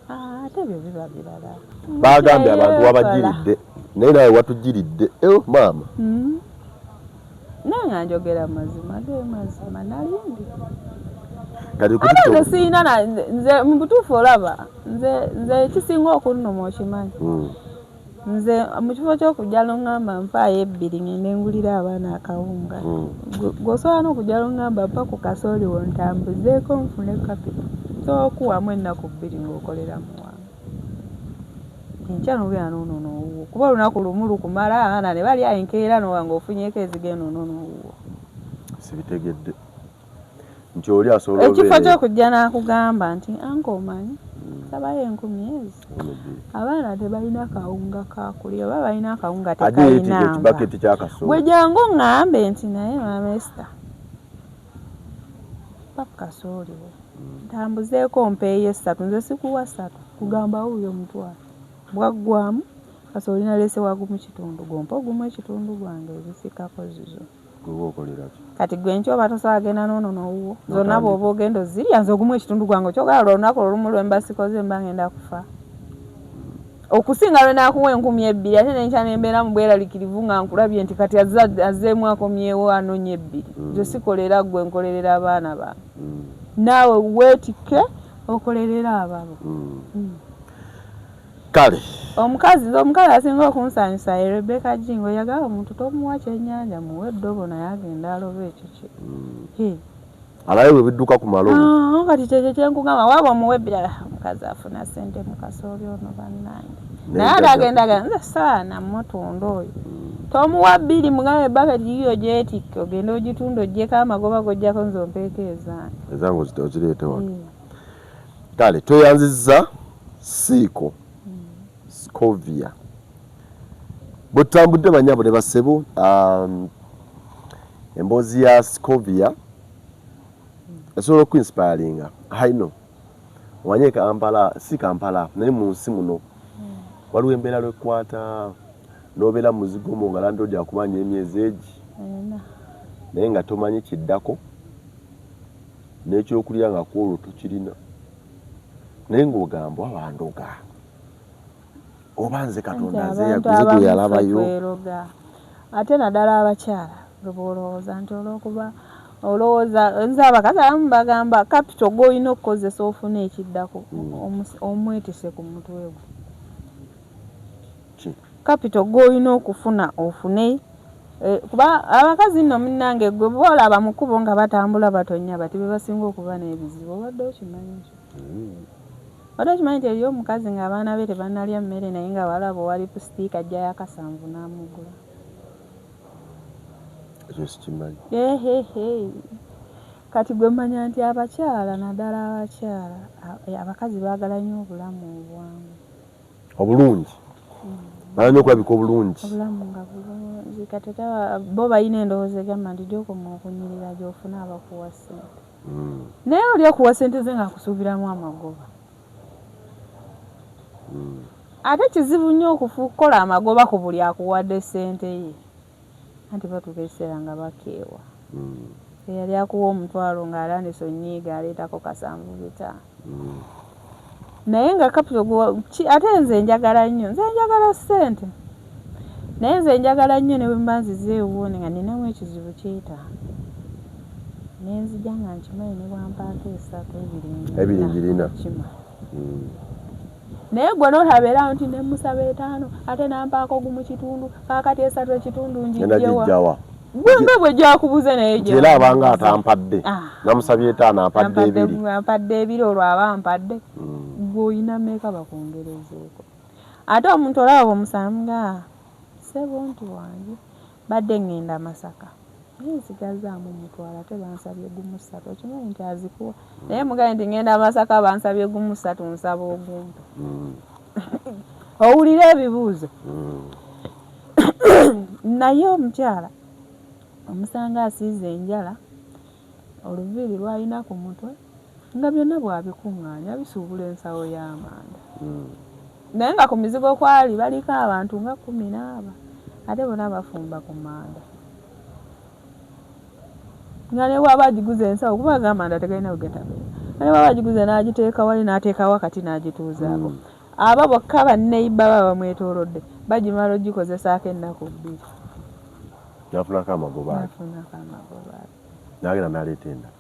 ah, ate ebyo biba birala bagambye abantu wabajiridde naye nawe watujiridde eh, maama hmm. Naye nga njogera mazima ge mazima nalindi ate nze siyina nze mu butuufu olaba nze nze ekisinga okunnuma okimanyi hmm. Nze mu kifo ky'okujja n'oŋŋamba mpaayo ebbiri ŋŋende ngulire abaana akawunga, mm. gwe osobola n'okujja n'oŋŋamba mpa ku kasooli wo ntambuzeeko nfune kapito. Nsobola okukuwaamu ennaku bbiri ng'okolera mu wange. Enkya n'ogenda n'onona owuwo kuba olunaku lumu lukumala abaana ne balya enkeera n'oba ng'ofunyeeko ezigenda onona owuwo. Sibitegedde. nti oli asobola ekifo ky'okujja n'akugamba nti anka omanyi hmm. sabayo enkumi ezi abaana tebalina kawunga kakulya oba balina akawunga tekalina gwe jangu ŋŋambe nti naye maama Esther Mpa ku kasooli we ntambuzeeko mpeeyo essatu, nze sikuwa ssatu, kugamba wuuyo omutwalo bwaggwamu kasooli nalese wagumu kitundu, gompa ogumu ekitundu gwange ezisikako zizo. Gwe okolera ki? Kati gwe nkya oba tosobola genda n'ono n'owuwo zonna bw'oba ogenda ozirya, nze ogumu ekitundu gwange okyogala lwa lunaku olumu lwe mba sikoze mba ngenda kufa okusinga lwe naakuwa 2000 ate nenkya ne mbeera mu bweralikirivu nga nkulabye nti kati azzeemu akomyewo anoonya ebbiri. Nze sikolera ggwe, nkolerera abaana bange. Naawe weetikke okolerere ababo. Kale. Omukazi, nze omukazi asinga okunsanyusa ye Rebecca Jjingo. Yagamba omuntu tomuwa kyennyanja, muwe eddobo naye agende alobe ekyo kye. Alabe bwe bidduka ku malobo. Ah, kati kyekyo kyenkugamba, waaba omuwa ebbiri, omukazi afuna ssente mu kasooli ono bannange. Naye ate agenda agamba nze saana mutunda oyo. Tomuwa bbiri, mugambe baketi yiyo gyetikke ogende ogitunda oggyeko amagoba g'oggyako nze ompeeko ezange. Ezange ozireete wano. Kale tweyanzizza Siiko Scovia. Bwe tutambudde bannyabo ne bassebo, emboozi ya Scovia esobola okuinspiringa. I know. Omanye Kampala, si Kampala, naye mu nsi muno waliwo embeera lw'ekwata n'obeera mu muzigo omwo nga landlord akubanja emyezi egi naye nga tomanyi kiddako n'ekyokulya nga kwolwo tokirina naye ng'ogamba oba bandoga oba nze Katonda nze gwe yalabayo. Ate naddala abakyala gwe bw'olowooza nti olw'okuba olowooza nze abakazi abamu bagamba kapito gw'olina okukozesa ofune ekiddako omwetise ku mutwe gwo. Kapito gw'olina okufuna ofune kuba abakazi nno munnange gwe bw'olaba mu kkubo nga batambula batonnya bati be basinga okuba n'ebizibu, obadde okimanyi ekyo? Obadde okimanyi nti eriyo omukazi ng'abaana be tebannalya mmere naye nga bw'alaba owa lipusitiika ajjayo akasanvu n'amugula? Ekyo sikimanyi. Kati gwe manya nti abakyala naddala abakyala abakazi baagala nnyo obulamu obwangu. Obulungi. Baagala nnyo okulabika obulungi. Obulamu nga bulungi kati ate bo balina endowooza egamba nti gy'okoma okunyirira gy'ofuna abakuwa ssente. Naye oli akuwa ssente ze ng'akusuubiramu amagoba. Ate kizibu nnyo okukola amagoba ku buli akuwadde ssente ye. Anti batuuka ekiseera nga bakeewa. Eyali akuwa omutwalo ng'atandise onyiiga aleetako kasanvu bitaano. Naye nga kapito ate nze njagala nnyo, nze njagala ssente. Naye nze njagala nnyo ne bwe mba nzize ewuwo nga nninamu ekizibu ky'etaano. Ne nzija nga nkimanyi ne bw'ampaako esatu ebiri ngirina. Kimala. Naye gwe n'otabeerawo nti ne mmusaba etaano ate n'ampaako gumu kitundu kaakati esatu ekitundu ngiggye wa? Gwe nga bwe gyakubuze naye Nti era abanga atampadde. Namusabye etaano ampadde ebiri. Ampadde ebiri olwo aba ampadde. Gwe olina mmeka bakwongerezeeko? Ate omuntu olaba bw'omusanga nga ssebo nti wangi mbadde ŋŋenda Masaka naye nsigazzaamu omutwalo ate bansabye gumu ssatu okimanyi nti azikuwa naye mugambe nti ŋŋenda Masaka bansabye gumu ssatu nsaba ogumpe. Owulira ebibuuzo. Naye omukyala omusanga asiize enjala, oluviiri lw'alina ku mutwe nga byonna bw'abikuŋŋaanya bisuubula ensawo y'amanda. Naye nga ku mizigo kwali baliko abantu nga kkumi n'aba ate bonna bafumba ku manda. Nga ne bw'aba agiguze ensawo kuba ag'amanda tegalina we gatabeera. Nga ne bw'aba agiguze n'agiteeka wali n'ateekawo akati n'agituuzaako. Abo bokka banneyiba baba bamwetoolodde bagimala ogikozesaako ennaku bbiri. N'afunako amagoba ge. N'afunako amagoba ge. N'agenda n'aleeta endala.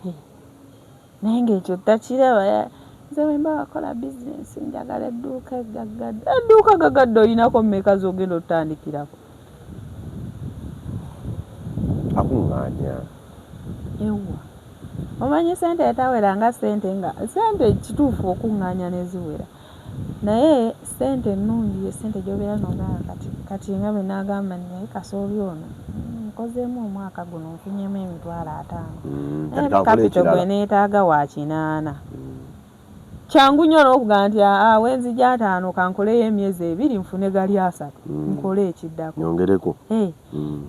Naye ng'ekyo takiraba. Nze bwe mba wakola bizinensi njagala edduuka eggaggadde. Edduuka gaggadde olinako mmeka z'ogenda otandikirako? Akuŋŋaanya. Ewa. Omanyi ssente etawera nga ssente nga ssente kituufu okuŋŋaanya ne ziwera. Naye ssente ennungi ye ssente gy'obeera n'ogamba kati kati nga bwe naagamba nti naye kasooli ono nkozeemu omwaka guno nfunyemu 50,000. Naye kapito gwe neetaaga wa 80. Kyangu nnyo n'okugamba nti aa wenzija 50 kankoleyo emyezi 2 nfune gali 30 nkole ekiddako. Nyongereko.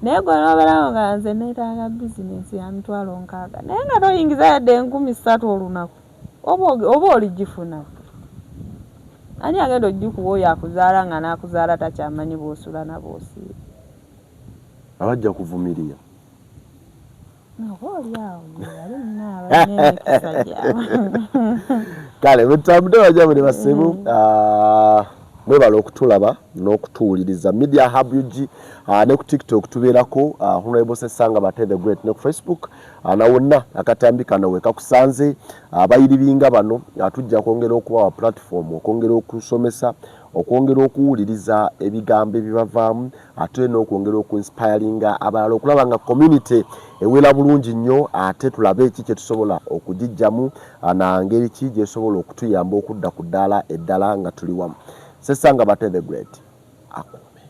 Naye gwe n'obeerawo nga nze neetaaga bizinensi ya 60,000 naye nga toyingiza yadde 3000 olunaku, oba oligifuna? Ani agenda ogikuwa oyo akuzaala nga n'akuzaala takyamanyi bw'osula na bw'osiiba? Abajja kuvumirira. Oba oli awo yali munaaba n'emikisa gyabwe. Kale bwetutambudde bajja ne basebo, mwebale okutulaba n'okutuwuliriza. Media Hub UG, ne ku TikTok tubeerako, Honorable Sesanga Bate the Great, ne ku Facebook, na wonna akatambi kano we kakusanze. Abayiribinga bano tujja kwongera okubawa platform okwongera okusomesa, okwongera okuwuliriza ebigambo ebibavaamu, ate n'okwongera okuinspiringa abalala okulaba nga community ewera bulungi nnyo, ate tulabe ki kye tusobola okugijjamu na ngeri ki gyesobola okutuyamba okudda ku ddaala eddala nga tuli wamu. Sesanga Bate the Great ako.